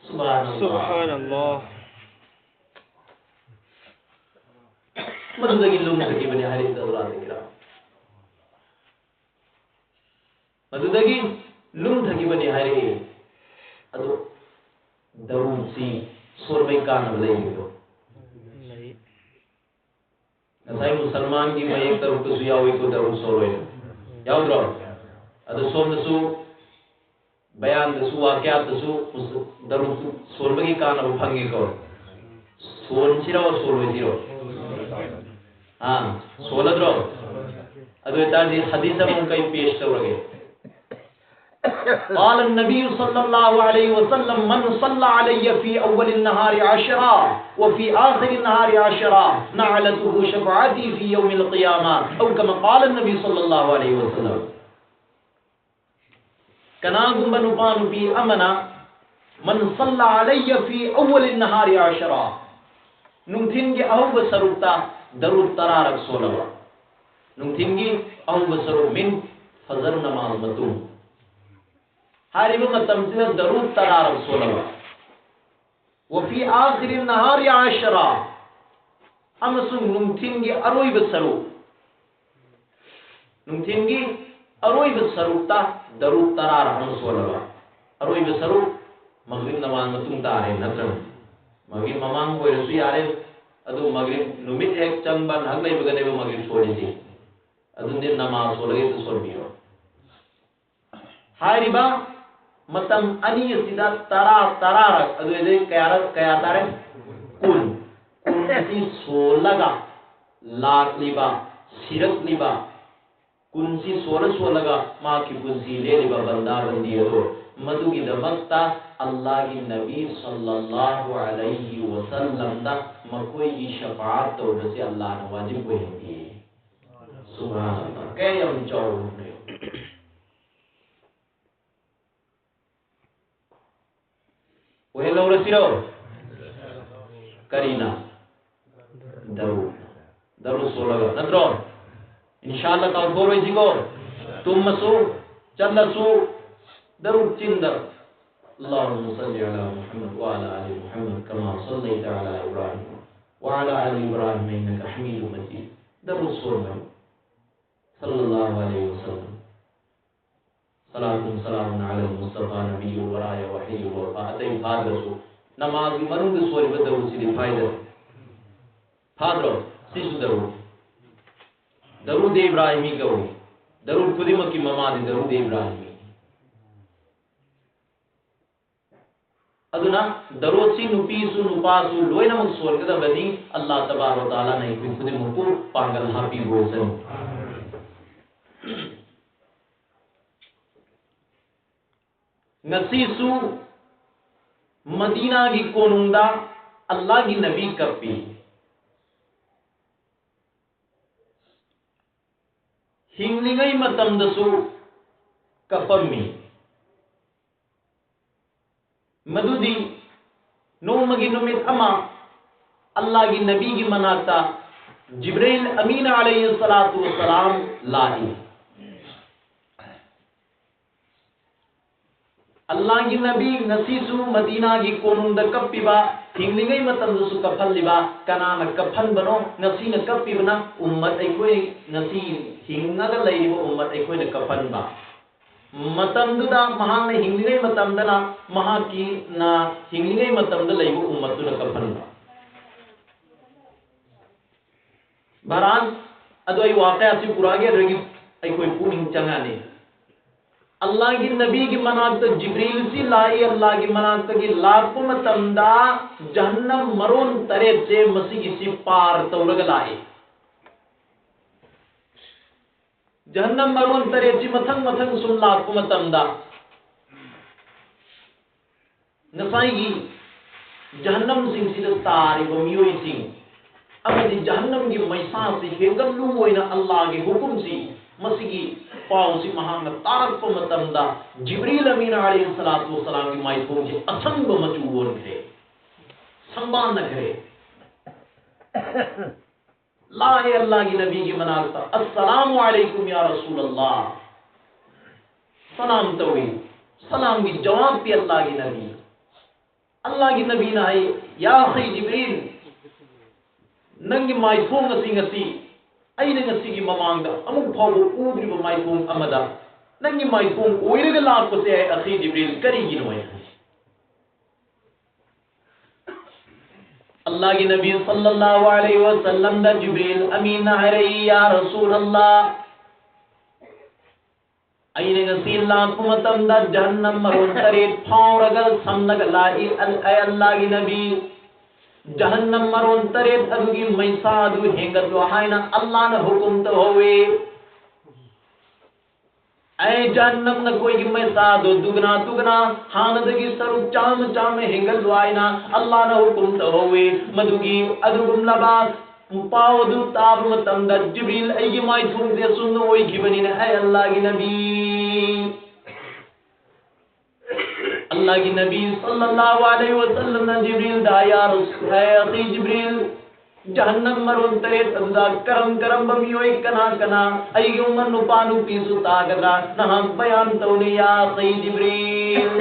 ꯁꯨꯕꯍꯥꯅꯜꯂꯥꯍ꯫ ꯁꯨꯕꯍꯥꯅꯜꯂꯥꯍ꯫ ꯃꯗꯨꯗꯒꯤ ꯂꯨꯝꯊꯈꯤꯕꯅꯤ ꯍꯥꯏꯔꯛꯏ ꯗꯧꯂꯥꯗ ꯀꯤꯔꯥꯝ꯫ ꯃꯗꯨꯗꯒꯤ ꯂꯨꯝꯊꯈꯤꯕꯅꯤ ꯍꯥꯏꯔꯛꯏ꯫ ꯑꯗꯨ ꯗꯔꯨꯗꯁꯤ ꯁꯣꯟꯕꯩ ꯀꯥꯟꯅꯕ ꯂꯩꯕꯗꯣ꯫ ꯂꯩ꯫ ꯉꯁꯥꯏ ꯃꯨꯁꯜꯃꯥꯟꯒꯤ ꯃꯌꯦꯛ ꯇꯔꯨꯛꯇꯁꯨ ꯌꯥꯎꯏꯀꯣ, ꯗꯔꯨꯗ ꯁꯣꯜꯂꯣꯏꯅ꯫ ꯌꯥꯎꯗ꯭ꯔꯣ? ꯑꯗꯨ ꯁꯣꯝꯗꯁꯨ ꯕꯌꯥꯟꯗꯁꯨ, ꯋꯥꯀꯤꯌꯥꯠꯇꯁꯨ ꯗꯔꯨꯗ ꯁꯣꯟꯕꯒꯤ ꯀꯥꯟꯅꯕ ꯐꯪꯉꯦꯀꯣ꯫ ꯁꯣꯟꯁꯤꯔꯣ, ꯁꯣꯜꯂꯣꯏꯁꯤꯔꯣ? ꯑꯥ, ꯁꯣꯜꯂꯗ꯭ꯔꯣ? ꯑꯗꯨ ꯑꯣꯏꯇꯥꯔꯗꯤ ꯍꯗꯤꯁ ꯑꯃꯃꯨꯛ ꯑꯩ ꯄꯦꯁ ꯇꯧꯔꯒꯦ꯫ قال النبي صلى الله عليه وسلم: "من صلى علي في أول النهار عشرا وفي آخر النهار عشرا نالته شفاعتي في يوم القيامة." أو كما قال النبي صلى الله عليه وسلم. ꯀꯅꯥꯒꯨꯝꯕ ꯅꯨꯄꯥ ꯅꯨꯄꯤ ꯑꯃꯅ "من صلى علي في أول النهار عشرا", ꯅꯨꯡꯊꯤꯟꯒꯤ ꯑꯍꯧꯕ ꯁꯔꯨꯛꯇ ꯗꯔꯨꯗ ꯇꯔꯥꯔꯛ ꯁꯣꯜꯂꯕ, ꯅꯨꯡꯊꯤꯟꯒꯤ ꯑꯍꯧꯕ ꯁꯔꯨꯛ mean ꯐꯖꯔ ꯅꯃꯥꯖ ꯃꯇꯨꯡ, ꯍꯥꯏꯔꯤꯕ ꯃꯇꯝꯁꯤꯗ ꯗꯔꯨꯗ ꯇꯔꯥꯔꯛ ꯁꯣꯜꯂꯕ, "وفي آخر النهار عشرا", ꯑꯃꯁꯨꯡ ꯅꯨꯡꯊꯤꯟꯒꯤ ꯑꯔꯣꯏꯕ ꯁꯔꯨꯛ, ꯅꯨꯡꯊꯤꯟꯒꯤ ꯑꯔꯣꯏꯕ ꯁꯔꯨꯛꯇ ꯗꯔꯨꯗ ꯇꯔꯥꯔꯛ ꯑꯃ ꯁꯣꯜꯂꯕ꯫ ꯑꯔꯣꯏꯕ ꯁꯔꯨꯛ ꯃꯒ꯭ꯔꯤꯕ ꯅꯃꯥꯖ ꯃꯇꯨꯡ ꯇꯥꯔꯦ, ꯅꯠꯇ꯭ꯔ? ꯃꯒ꯭ꯔꯤꯕ ꯃꯃꯥꯡ ꯑꯣꯏꯔꯁꯨ ꯌꯥꯔꯦ, ꯑꯗꯨ ꯃꯒ꯭ꯔꯤꯕ ꯅꯨꯃꯤꯠ ꯍꯦꯛ ꯆꯪꯕ ꯉꯥꯏꯍꯥꯛ ꯂꯩꯕꯒꯅꯦꯕ ꯃꯒ꯭ꯔꯤꯕ ꯁꯣꯜꯂꯤꯁꯦ꯫ ꯑꯗꯨꯗꯤ ꯅꯃꯥꯖ ꯁꯣꯜꯂꯒ ꯍꯦꯛꯇ ꯁꯣꯟꯕꯤꯔꯣ꯫ ꯍꯥꯏꯔꯤꯕ ꯃꯇꯝ ꯑꯅꯤ ꯑꯁꯤꯗ ꯇꯔꯥ, ꯇꯔꯥꯔꯛ, ꯑꯗꯨ ꯑꯣꯏꯔꯗꯤ ꯀꯌꯥꯔꯛ, ꯀꯌꯥ ꯇꯥꯔꯦ? ꯀꯨꯟ꯫ ꯀꯨꯟ ꯑꯁꯤ ꯁꯣꯜꯂꯒ ꯂꯥꯛꯂꯤꯕ, ꯁꯤꯔꯛꯂꯤꯕ, ꯀꯨꯟꯁꯤ ꯁꯣꯜꯂ ꯁꯣꯜꯂꯒ ꯃꯍꯥꯛꯀꯤ ꯄꯨꯟꯁꯤ ꯂꯦꯜꯂꯤꯕ ꯕꯟꯗꯥ ꯕꯟꯗꯤ ꯑꯗꯣ, ꯃꯗꯨꯒꯤꯗꯃꯛꯇ ꯑꯜꯂꯥꯍꯒꯤ ꯅꯕꯤ ꯁꯜꯂꯜꯂꯥꯍꯨ ꯑꯂꯩꯍꯤ ꯋꯁꯜꯂꯝꯗ ꯃꯈꯣꯏꯒꯤ ꯁꯐꯥꯑꯠ ꯇꯧꯕꯁꯤ ꯑꯜꯂꯥꯍꯅ ꯋꯥꯖꯤꯕ ꯑꯣꯏꯍꯟꯈꯤ꯫ ꯁꯨꯕꯍꯥꯅꯜꯂꯥꯍ꯫ ꯀꯌꯥ ꯌꯥꯝ ꯆꯥꯎꯕꯅꯣ꯫ ꯑꯣꯏꯍꯜꯍꯧꯔꯁꯤꯔꯣ? ꯀꯔꯤꯅ? ꯗꯔꯨꯗ꯫ ꯗꯔꯨꯗ ꯁꯣꯜꯂꯒ, ꯅꯠꯇ꯭ꯔꯣ? ꯏꯟꯁꯥ ꯑꯜꯂꯥꯍ ꯀꯥꯎꯊꯣꯛꯑꯔꯣꯏꯁꯤꯀꯣ꯫ ꯇꯨꯝꯃꯁꯨ, ꯆꯠꯂꯁꯨ, ꯗꯔꯨꯗ ꯆꯤꯟꯗ. اللهم صل على محمد وعلى آل محمد كما صليت على إبراهيم وعلى آل إبراهيم إنك حميد مجيد. ꯗꯔꯨꯗ ꯁꯣꯟꯕꯅꯤ꯫ ꯁꯜꯂꯜꯂꯥꯍꯨ ꯑꯂꯩꯍꯤ ꯋꯁꯜꯂꯝ꯫ ꯁꯂꯥꯇꯨꯟ ꯁꯂꯥꯃꯨꯟ ꯑꯂꯜ ꯃꯨꯁꯇꯐꯥ ꯅꯕꯤꯌꯨꯜ ꯋꯔꯥ ꯌꯥ ꯋꯥꯍꯤꯌꯨꯜ ꯋꯐꯥ꯫ ꯑꯇꯩ ꯐꯥꯗ꯭ꯔꯁꯨ ꯅꯃꯥꯖꯒꯤ ꯃꯅꯨꯡꯗ ꯁꯣꯜꯂꯤꯕ ꯗꯔꯨꯗꯁꯤꯗꯤ ꯐꯥꯏꯗ꯫ ꯐꯥꯗ꯭ꯔꯣ? ꯁꯤꯁꯨ ꯗꯔꯨꯗ꯫ ꯗꯔꯨꯗ ꯏꯕ꯭ꯔꯥꯍꯤꯃꯤ ꯀꯧꯏ꯫ ꯗꯔꯨꯗ ꯈꯨꯗꯤꯡꯃꯛꯀꯤ ꯃꯃꯥꯗꯤ ꯗꯔꯨꯗ ꯏꯕ꯭ꯔꯥꯍꯤꯃꯤ꯫ ꯑꯗꯨꯅ ꯗꯔꯨꯗꯁꯤ ꯅꯨꯄꯤꯁꯨ ꯅꯨꯄꯥꯁꯨ ꯂꯣꯏꯅꯃꯛ ꯁꯣꯟꯒꯗꯕꯅꯤ꯫ ꯑꯜꯂꯥꯍ ꯇꯕꯥꯔꯛ ꯋ ꯇꯥꯂꯥꯅ ꯑꯩꯈꯣꯏ ꯈꯨꯗꯤꯡꯃꯛꯄꯨ ꯄꯥꯡꯒꯜ ꯍꯥꯞꯄꯤꯕ ꯑꯣꯏꯁꯅꯨ꯫ ꯉꯁꯤꯁꯨ ꯃꯗꯤꯅꯥꯒꯤ ꯀꯣꯅꯨꯡꯗ ꯑꯜꯂꯥꯍꯒꯤ ꯅꯕꯤ ꯀꯞꯄꯤ꯫ ꯍꯤꯡꯂꯤꯉꯩ ꯃꯇꯝꯗꯁꯨ ꯀꯞꯄꯝꯃꯤ꯫ ꯃꯗꯨꯗꯤ ꯅꯣꯡꯃꯒꯤ ꯅꯨꯃꯤꯠ ꯑꯃ ꯑꯜꯂꯥꯍꯒꯤ ꯅꯕꯤꯒꯤ ꯃꯅꯥꯛꯇ ꯖꯤꯕ꯭ꯔꯤꯜ ꯑꯃꯤꯅ ꯑꯂꯩꯍꯤ ꯁꯂꯥꯇꯨ ꯋꯁꯁꯂꯥꯝ ꯂꯥꯛꯏ꯫ ꯑꯜꯂꯥꯍꯒꯤ ꯅꯕꯤ ꯉꯁꯤꯁꯨ ꯃꯗꯤꯅꯥꯒꯤ ꯀꯣꯅꯨꯡꯗ ꯀꯞꯄꯤꯕ, ꯍꯤꯡꯂꯤꯉꯩ ꯃꯇꯝꯗꯁꯨ ꯀꯞꯍꯜꯂꯤꯕ, ꯀꯅꯥꯅ ꯀꯞꯍꯟꯕꯅꯣ? ꯉꯁꯤꯅ ꯀꯞꯄꯤꯕꯅ ꯎꯝꯃꯠ ꯑꯩꯈꯣꯏ, ꯉꯁꯤ ꯍꯤꯡꯉꯒ ꯂꯩꯔꯤꯕ ꯎꯝꯃꯠ ꯑꯩꯈꯣꯏꯅ ꯀꯞꯍꯟꯕ꯫ ꯃꯇꯝꯗꯨꯗ ꯃꯍꯥꯛꯅ ꯍꯤꯡꯂꯤꯉꯩ ꯃꯇꯝꯗꯅ ꯃꯍꯥꯛꯀꯤꯅ ꯍꯤꯡꯂꯤꯉꯩ ꯃꯇꯝꯗ ꯂꯩꯕ ꯎꯝꯃꯠꯇꯨꯅ ꯀꯞꯍꯟꯕ꯫ ꯕꯍꯔꯍꯥꯜ, ꯑꯗꯣ ꯑꯩ ꯋꯥꯀꯌꯥꯁꯤ ꯄꯨꯔꯛꯑꯒꯦ, ꯑꯗꯨꯗꯒꯤ ꯑꯩꯈꯣꯏ ꯄꯨꯛꯅꯤꯡ ꯆꯪꯉꯅꯤ꯫ ꯑꯜꯂꯥꯍꯒꯤ ꯅꯕꯤꯒꯤ ꯃꯅꯥꯛꯇ ꯖꯤꯕ꯭ꯔꯤꯜꯁꯤ ꯂꯥꯛꯏ꯫ ꯑꯜꯂꯥꯍꯒꯤ ꯃꯅꯥꯛꯇꯒꯤ ꯂꯥꯛꯄ ꯃꯇꯝꯗ ꯖꯍꯟꯅꯝ ꯃꯔꯣꯟ ꯇꯔꯦꯠꯁꯦ ꯃꯁꯤꯒꯤꯁꯤ ꯄꯥꯔ ꯇꯧꯔꯒ ꯂꯥꯛꯏ꯫ ꯖꯍꯟꯅꯝ ꯃꯔꯣꯟ ꯇꯔꯦꯠꯁꯤ ꯃꯊꯪ ꯃꯊꯪ ꯁꯨꯝ ꯂꯥꯛꯄ ꯃꯇꯝꯗ ꯉꯁꯥꯏꯒꯤ ꯖꯍꯟꯅꯝꯁꯤꯡꯁꯤꯗ ꯇꯥꯔꯤꯕ ꯃꯤꯑꯣꯏꯁꯤꯡ ꯑꯃꯗꯤ ꯖꯍꯟꯅꯝꯒꯤ ꯃꯩꯁꯥꯁꯤ ꯍꯦꯟꯒꯠꯂꯨ ꯑꯣꯏꯅ ꯑꯜꯂꯥꯍꯒꯤ ꯍꯨꯀꯨꯝꯁꯤ, ꯃꯁꯤꯒꯤ ꯄꯥꯎꯁꯤ ꯃꯍꯥꯛꯅ ꯇꯥꯔꯛꯄ ꯃꯇꯝꯗ ꯖꯤꯕ꯭ꯔꯤꯜ ꯑꯃꯤꯅ ꯑꯂꯩꯍꯤ ꯁꯂꯥꯇꯨ ꯋꯁꯁꯂꯥꯝꯒꯤ ꯃꯥꯏꯊꯣꯡꯁꯤ ꯑꯁꯪꯕ ꯃꯆꯨ ꯑꯣꯟꯈ꯭ꯔꯦ, ꯁꯪꯕꯥꯟꯅꯈ꯭ꯔꯦ꯫ ꯂꯥꯛꯑꯦ ꯑꯜꯂꯥꯍꯒꯤ ꯅꯕꯤꯒꯤ ꯃꯅꯥꯛꯇ, "ꯑꯁꯁꯂꯥꯃꯨ ꯑꯂꯩꯀꯨꯝ ꯌꯥ ꯔꯁꯨꯂꯜꯂꯥꯍ"꯫ ꯁꯂꯥꯝ ꯇꯧꯏ꯫ ꯁꯂꯥꯝꯒꯤ ꯖꯋꯥꯕ ꯄꯤ ꯑꯜꯂꯥꯍꯒꯤ ꯅꯕꯤ꯫ ꯑꯜꯂꯥꯍꯒꯤ ꯅꯕꯤꯅ ꯍꯥꯏ, "ꯌꯥ ꯑꯈꯤ ꯖꯤꯕ꯭ꯔꯤꯜ, ꯅꯪꯒꯤ ꯃꯥꯏꯊꯣꯡ ꯑꯁꯤ ꯉꯁꯤ ꯑꯩꯅ ꯉꯁꯤꯒꯤ ꯃꯃꯥꯡꯗ ꯑꯃꯨꯛ ꯐꯥꯎꯕ ꯎꯗ꯭ꯔꯤꯕ ꯃꯥꯏꯊꯣꯡ ꯑꯃꯗ ꯅꯪꯒꯤ ꯃꯥꯏꯊꯣꯡ ꯑꯣꯏꯔꯒ ꯂꯥꯛꯄꯁꯦ, ꯑꯈꯤ ꯖꯤꯕ꯭ꯔꯤꯜ, ꯀꯔꯤꯒꯤꯅꯣ?" ꯍꯥꯏꯅ ꯍꯥꯏ꯫ ꯑꯜꯂꯥꯍꯒꯤ ꯅꯕꯤ ꯁꯜꯂꯜꯂꯥꯍꯨ ꯑꯂꯩꯍꯤ ꯋꯁꯜꯂꯝꯗ ꯖꯤꯕ꯭ꯔꯤꯜ ꯑꯃꯤꯟꯅ ꯍꯥꯏꯔꯛꯏ, "ꯌꯥ ꯔꯁꯨꯂꯜꯂꯥꯍ, ꯑꯩꯅ ꯉꯁꯤ ꯂꯥꯛꯄ ꯃꯇꯝꯗ ꯖꯍꯟꯅꯝ ꯃꯔꯣꯟ ꯇꯔꯦꯠ ꯐꯥꯎꯔꯒ ꯁꯝꯂꯒ ꯂꯥꯛꯏ꯫ ꯑꯜ-, ꯑꯦ ꯑꯜꯂꯥꯍꯒꯤ ꯅꯕꯤ, ꯖꯍꯟꯅꯝ ꯃꯔꯣꯟ ꯇꯔꯦꯠ ꯑꯗꯨꯒꯤ ꯃꯩꯁꯥ ꯑꯗꯨ ꯍꯦꯟꯒꯠꯂꯨ ꯍꯥꯏꯅ ꯑꯜꯂꯥꯍꯅ ꯍꯨꯀꯨꯝ ꯇꯧꯍꯧꯋꯤ꯫ ꯑꯦ ꯖꯍꯟꯅꯝ, ꯅꯈꯣꯏꯒꯤ ꯃꯩꯁꯥꯗꯨ ꯗꯨꯒꯅꯥ ꯗꯨꯒꯅꯥ, ꯍꯥꯟꯅꯗꯒꯤ ꯁꯔꯨꯛ ꯆꯥꯝꯃ ꯆꯥꯝꯃ ꯍꯦꯟꯒꯠꯂꯨ ꯍꯥꯏꯅ ꯑꯜꯂꯥꯍꯅ ꯍꯨꯀꯨꯝ ꯇꯧꯍꯧꯋꯤ꯫ ꯃꯗꯨꯒꯤ ꯑꯗꯨꯒꯨꯝꯂꯕ ꯄꯥꯎ ꯑꯗꯨ ꯇꯥꯕ ꯃꯇꯝꯗ ꯖꯤꯕ꯭ꯔꯤꯜ ꯑꯩꯒꯤ ꯃꯥꯏꯊꯣꯡꯁꯦ ꯑꯁꯨꯝꯅ ꯑꯣꯏꯈꯤꯕꯅꯤꯅ, ꯑꯦ ꯑꯜꯂꯥꯍꯒꯤ ꯅꯕꯤ, ꯑꯜꯂꯥꯍꯒꯤ ꯅꯕꯤ ꯁꯜꯂꯜꯂꯥꯍꯨ ꯑꯂꯩꯍꯤ ꯋꯁꯜꯂꯝꯅ ꯖꯤꯕ꯭ꯔꯤꯜꯗ, "ꯌꯥ ꯔꯁꯨ-, ꯍꯦ ꯑꯈꯤ ꯖꯤꯕ꯭ꯔꯤꯜ, ꯖꯍꯟꯅꯝ ꯃꯔꯣꯟ ꯇꯔꯦꯠ ꯑꯗꯨꯗ ꯀꯔꯝ ꯀꯔꯝꯕ ꯃꯤꯑꯣꯏ ꯀꯅꯥ ꯀꯅꯥ ꯑꯩꯒꯤ ꯎꯝꯃꯠ ꯅꯨꯄꯥ ꯅꯨꯄꯤꯁꯨ ꯇꯥꯒꯗ꯭ꯔꯥ? ꯅꯍꯥꯛ ꯕꯌꯥꯟ ꯇꯧꯅꯦ, ꯌꯥ ꯑꯈꯤ ꯖꯤꯕ꯭ꯔꯤꯜ꯫"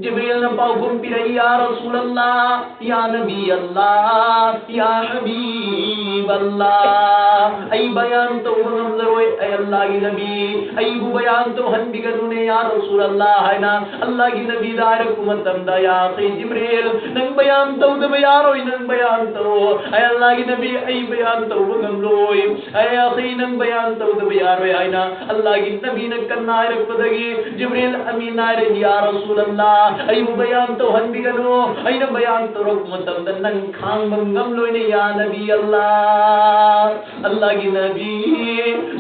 ꯖꯤꯕ꯭ꯔꯤꯜꯅ ꯄꯥꯎꯈꯨꯝ ꯄꯤꯔꯛꯏ, "ꯌꯥ ꯔꯁꯨꯂꯜꯂꯥꯍ, ꯌꯥ ꯅꯕꯤ ꯑꯜꯂꯥꯍ, ꯌꯥ ꯍꯕꯤꯕ ꯑꯜꯂꯥꯍ, ꯑꯩ ꯕꯌꯥꯟ ꯇꯧꯕ ꯉꯝꯖꯔꯣꯏ, ꯑꯩ ꯑꯜꯂꯥꯍꯒꯤ ꯅꯕꯤ, ꯑꯩꯕꯨ ꯕꯌꯥꯟ ꯇꯧꯍꯟꯕꯤꯒꯅꯨꯅꯦ, ꯌꯥ ꯔꯁꯨꯂꯜꯂꯥꯍ" ꯍꯥꯏꯅ ꯑꯜꯂꯥꯍꯒꯤ ꯅꯕꯤꯗ ꯍꯥꯏꯔꯛꯄ ꯃꯇꯝꯗ, "ꯌꯥ ꯑꯈꯤ ꯖꯤꯕ꯭ꯔꯤꯜ, ꯅꯪ ꯕꯌꯥꯟ ꯇꯧꯗꯕ ꯌꯥꯔꯣꯏ, ꯅꯪ ꯕꯌꯥꯟ ꯇꯧ꯫ ꯑꯩ ꯑꯜꯂꯥꯍꯒꯤ ꯅꯕꯤ, ꯑꯩ ꯕꯌꯥꯟ ꯇꯧꯕ ꯉꯝꯂꯣꯏ꯫ ꯑꯩ ꯑꯈꯤ, ꯅꯪ ꯕꯌꯥꯟ ꯇꯧꯗꯕ ꯌꯥꯔꯣꯏ" ꯍꯥꯏꯅ ꯑꯜꯂꯥꯍꯒꯤ ꯅꯕꯤꯅ ꯀꯟꯅ ꯍꯥꯏꯔꯛꯄꯗꯒꯤ ꯖꯤꯕ꯭ꯔꯤꯜ ꯑꯃꯤꯟ ꯍꯥꯏꯔꯦ, "ꯌꯥ ꯔꯁꯨꯂꯜꯂꯥꯍ, ꯑꯩꯕꯨ ꯕꯌꯥꯟ ꯇꯧꯍꯟꯕꯤꯒꯅꯨ, ꯑꯩꯅ ꯕꯌꯥꯟ ꯇꯧꯔꯛꯄ ꯃꯇꯝꯗ ꯅꯪ ꯈꯥꯡꯕ ꯉꯝꯂꯣꯏꯅꯦ, ꯌꯥ ꯅꯕꯤ ꯑꯜꯂꯥꯍ꯫" ꯑꯜꯂꯥꯍꯒꯤ ꯅꯕꯤ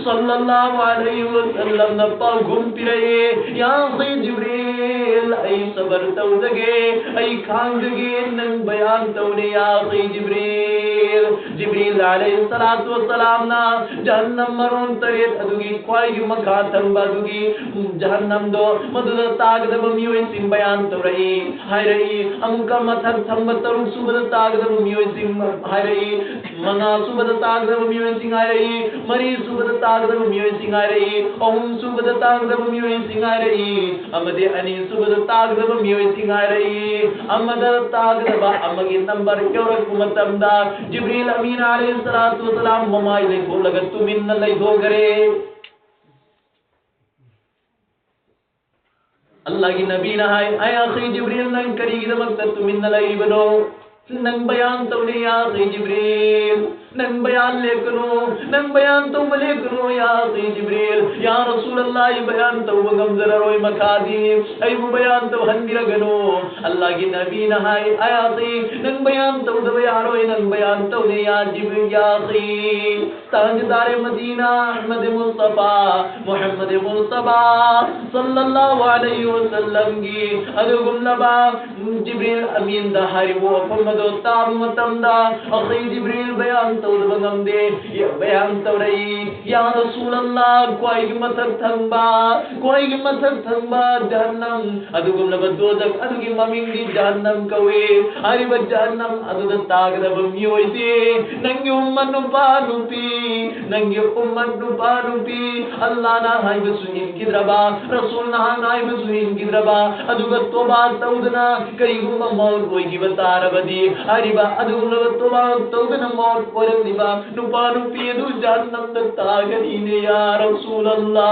ꯁꯜꯂꯜꯂꯥꯍꯨ ꯑꯂꯩꯍꯤ ꯋꯁꯜꯂꯝꯅ ꯄꯥꯎꯈꯨꯝ ꯄꯤꯔꯛꯑꯦ, "ꯌꯥ ꯑꯈꯤ ꯖꯤꯕ꯭ꯔꯤꯜ, ꯑꯩ ꯁꯕꯔ ꯇꯧꯖꯒꯦ, ꯑꯩ ꯈꯥꯡꯖꯒꯦ, ꯅꯪ ꯕꯌꯥꯟ ꯇꯧꯅꯦ, ꯌꯥ ꯑꯈꯤ ꯖꯤꯕ꯭ꯔꯤꯜ꯫" ꯖꯤꯕ꯭ꯔꯤꯜ ꯑꯂꯩꯍꯤ ꯁꯂꯥꯇꯨ ꯋꯁꯁꯂꯥꯝꯅ ꯖꯍꯟꯅꯝ ꯃꯔꯣꯟ ꯇꯔꯦꯠ ꯑꯗꯨꯒꯤ ꯈ꯭ꯋꯥꯏꯒꯤ ꯃꯈꯥ ꯊꯪꯕ ꯑꯗꯨꯒꯤ ꯖꯍꯟꯅꯝꯗꯣ, ꯃꯗꯨꯗ ꯇꯥꯒꯗꯕ ꯃꯤꯑꯣꯏꯁꯤꯡ ꯕꯌꯥꯟ ꯇꯧꯔꯛꯏ, ꯍꯥꯏꯔꯛꯏ꯫ ꯑꯃꯨꯛꯀ ꯃꯊꯛ ꯊꯪꯕ ꯇꯔꯨꯛ ꯁꯨꯕꯗ ꯇꯥꯒꯗꯕ ꯃꯤꯑꯣꯏꯁꯤꯡ ꯍꯥꯏꯔꯛꯏ, ꯃꯉꯥ ꯁꯨꯕꯗ ꯇꯥꯒꯗꯕ ꯃꯤꯑꯣꯏꯁꯤꯡ ꯍꯥꯏꯔꯛꯏ, ꯃꯔꯤ ꯁꯨꯕꯗ ꯇꯥꯒꯗꯕ ꯃꯤꯑꯣꯏꯁꯤꯡ ꯍꯥꯏꯔꯛꯏ, ꯑꯍꯨꯝ ꯁꯨꯕꯗ ꯇꯥꯒꯗꯕ ꯃꯤꯑꯣꯏꯁꯤꯡ ꯍꯥꯏꯔꯛꯏ, ꯑꯃꯗꯤ ꯑꯅꯤ ꯁꯨꯕꯗ ꯇꯥꯒꯗꯕ ꯃꯤꯑꯣꯏꯁꯤꯡ ꯍꯥꯏꯔꯛꯏ꯫ ꯑꯃꯗ ꯇꯥꯒꯗꯕ ꯑꯃꯒꯤ ꯅꯝꯕꯔ ꯌꯧꯔꯛꯄ ꯃꯇꯝꯗ ꯖꯤꯕ꯭ꯔꯤꯜ ꯑꯃꯤꯟ ꯑꯂꯩꯍꯤ ꯁꯂꯥꯇꯨ ꯋꯁꯁꯂꯥꯝ ꯃꯃꯥꯏ ꯂꯩꯊꯣꯛꯂꯒ ꯇꯨꯃꯤꯟꯅ ꯂꯩꯊꯣꯛꯈ꯭ꯔꯦ꯫ ꯑꯜꯂꯥꯍꯒꯤ ꯅꯕꯤꯅ ꯍꯥꯏ, "ꯑꯦ ꯑꯈꯤ ꯖꯤꯕ꯭ꯔꯤꯜ, ꯅꯪ ꯀꯔꯤꯒꯤꯗꯃꯛꯇ ꯇꯨꯃꯤꯟꯅ ꯂꯩꯔꯤꯕꯅꯣ? ꯅꯪ ꯕꯌꯥꯟ ꯇꯧꯅꯦ, ꯌꯥ ꯑꯈꯤ ꯖꯤꯕ꯭ꯔꯤꯜ꯫ ꯅꯪ ꯕꯌꯥꯟ ꯂꯦꯞꯀꯅꯨ, ꯅꯪ ꯕꯌꯥꯟ ꯇꯧꯕ ꯂꯦꯞꯀꯅꯨ, ꯌꯥ ꯑꯈꯤ ꯖꯤꯕ꯭ꯔꯤꯜ꯫ ꯌꯥ ꯔꯁꯨꯂꯜꯂꯥꯍ, ꯑꯩ ꯕꯌꯥꯟ ꯇꯧꯕ ꯉꯝꯖꯔꯔꯣꯏ ꯃꯈꯥꯗꯤ꯫ ꯑꯩꯕꯨ ꯕꯌꯥꯟ ꯇꯧꯍꯟꯕꯤꯔꯒꯅꯨ꯫" ꯑꯜꯂꯥꯍꯒꯤ ꯅꯕꯤꯅ ꯍꯥꯏ, "ꯑꯦ ꯑꯈꯤ, ꯅꯪ ꯕꯌꯥꯟ ꯇꯧꯗꯕ ꯌꯥꯔꯣꯏ, ꯅꯪ ꯕꯌꯥꯟ ꯇꯧꯅꯦ, ꯌꯥ ꯖꯤꯕ꯭ꯔꯤꯜ, ꯌꯥ ꯑꯈꯤ꯫ ꯇꯥꯖꯗꯥꯔꯦ ꯃꯗꯤꯅꯥ ꯑꯍꯃꯗ ꯃꯨꯁꯇꯐꯥ, ꯃꯨꯍꯝꯃꯗ ꯃꯨꯁꯇꯐꯥ ꯁꯜꯂꯜꯂꯥꯍꯨ ꯑꯂꯩꯍꯤ ꯋꯁꯜꯂꯝꯒꯤ ꯑꯗꯨꯒꯨꯝꯂꯕ ꯖꯤꯕ꯭ꯔꯤꯜ ꯑꯃꯤꯟꯗ ꯍꯥꯏꯔꯤꯕ ꯋꯥꯐꯝ ꯑꯗꯨ ꯇꯥꯕ ꯃꯇꯝꯗ ꯑꯈꯤ ꯖꯤꯕ꯭ꯔꯤꯜ ꯕꯌꯥꯟ ꯇꯧꯗꯕ ꯉꯝꯗꯦ꯫ ꯕꯌꯥꯟ ꯇꯧꯔꯛꯏ, "ꯌꯥ ꯔꯁꯨꯂꯜꯂꯥ, ꯈ꯭ꯋꯥꯏꯒꯤ ꯃꯊꯛ ꯊꯪꯕ, ꯈ꯭ꯋꯥꯏꯒꯤ ꯃꯊꯛ ꯊꯪꯕ ꯖꯍꯟꯅꯝ, ꯑꯗꯨꯒꯨꯝꯂꯕ ꯗꯣꯖꯈ ꯑꯗꯨꯒꯤ ꯃꯃꯤꯡꯗꯤ ꯖꯍꯟꯅꯝ ꯀꯧꯏ꯫ ꯍꯥꯏꯔꯤꯕ ꯖꯍꯟꯅꯝ ꯑꯗꯨꯗ ꯇꯥꯒꯗꯕ ꯃꯤꯑꯣꯏꯗꯤ ꯅꯪꯒꯤ ꯎꯝꯃꯠ ꯅꯨꯄꯥ ꯅꯨꯄꯤ, ꯅꯪꯒꯤ ꯎꯝꯃꯠ ꯅꯨꯄꯥ ꯅꯨꯄꯤ, ꯑꯜꯂꯥꯅ ꯍꯥꯏꯕꯁꯨ ꯏꯟꯈꯤꯗ꯭ꯔꯕ, ꯔꯁꯨꯜꯅ ꯍꯥꯏꯕꯁꯨ ꯏꯟꯈꯤꯗ꯭ꯔꯕ, ꯑꯗꯨꯒ ꯇꯣꯕꯥ ꯇꯧꯗꯅ ꯀꯔꯤꯒꯨꯝꯕ ꯃꯧꯠ ꯑꯣꯏꯈꯤꯕ ꯇꯥꯔꯕꯗꯤ, ꯍꯥꯏꯔꯤꯕ ꯑꯗꯨꯒꯨꯝꯂꯕ ꯇꯣꯕꯥ ꯇꯧꯗꯅ ꯃꯧꯠ ꯑꯣꯏꯔꯛꯂꯤꯕ ꯅꯨꯄꯥ ꯅꯨꯄꯤ ꯑꯗꯨ ꯖꯍꯟꯅꯝꯗ ꯇꯥꯒꯅꯤꯅꯦ, ꯌꯥ ꯔꯁꯨꯂꯜꯂꯥ꯫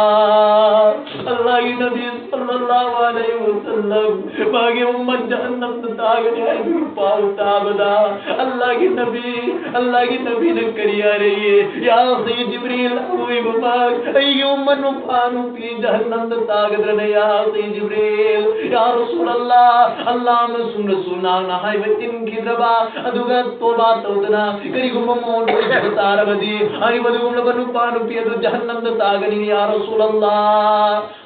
ꯑꯜꯂꯥꯍꯒꯤ ꯅꯕꯤ ꯁꯜꯂꯜꯂꯥꯍꯨ ꯑꯂꯩꯍꯤ ꯋꯁꯜꯂꯝ, ꯃꯥꯒꯤ ꯎꯝꯃꯠ ꯖꯍꯟꯅꯝꯗ ꯇꯥꯒꯅꯤ ꯍꯥꯏꯕꯒꯤ ꯄꯥꯎ ꯇꯥꯕꯗ, ꯑꯜꯂꯥꯍꯒꯤ ꯅꯕꯤ, ꯑꯜꯂꯥꯍꯒꯤ ꯅꯕꯤꯅ ꯀꯔꯤ ꯍꯥꯏꯔꯛꯏ? "ꯌꯥ ꯑꯈꯤ ꯖꯤꯕ꯭ꯔꯤꯜ, ꯑꯋꯣꯏꯕꯃꯛ ꯑꯩꯒꯤ ꯎꯝꯃꯠ ꯅꯨꯄꯥ ꯅꯨꯄꯤ ꯖꯍꯟꯅꯝꯗ ꯇꯥꯒꯗ꯭ꯔꯅꯦ, ꯌꯥ ꯑꯈꯤ ꯖꯤꯕ꯭ꯔꯤꯜ? ꯌꯥ ꯔꯁꯨꯂꯜꯂꯥ, ꯑꯜꯂꯥ ꯑꯃꯁꯨꯡ ꯔꯁꯨꯜꯅ ꯍꯥꯏꯕ ꯏꯟꯈꯤꯗ꯭ꯔꯕ, ꯑꯗꯨꯒ ꯇꯣꯕꯥ ꯇꯧꯗꯅ ꯀꯔꯤꯒꯨꯝꯕ ꯃꯧꯠ ꯑꯣꯏꯈꯤꯕ ꯇꯥꯔꯕꯗꯤ, ꯍꯥꯏꯔꯤꯕ ꯑꯗꯨꯒꯨꯝꯂꯕ ꯅꯨꯄꯥ ꯅꯨꯄꯤ ꯑꯗꯨ ꯖꯍꯟꯅꯝꯗ ꯇꯥꯒꯅꯤ, ꯌꯥ ꯔꯁꯨꯂꯜꯂꯥ?"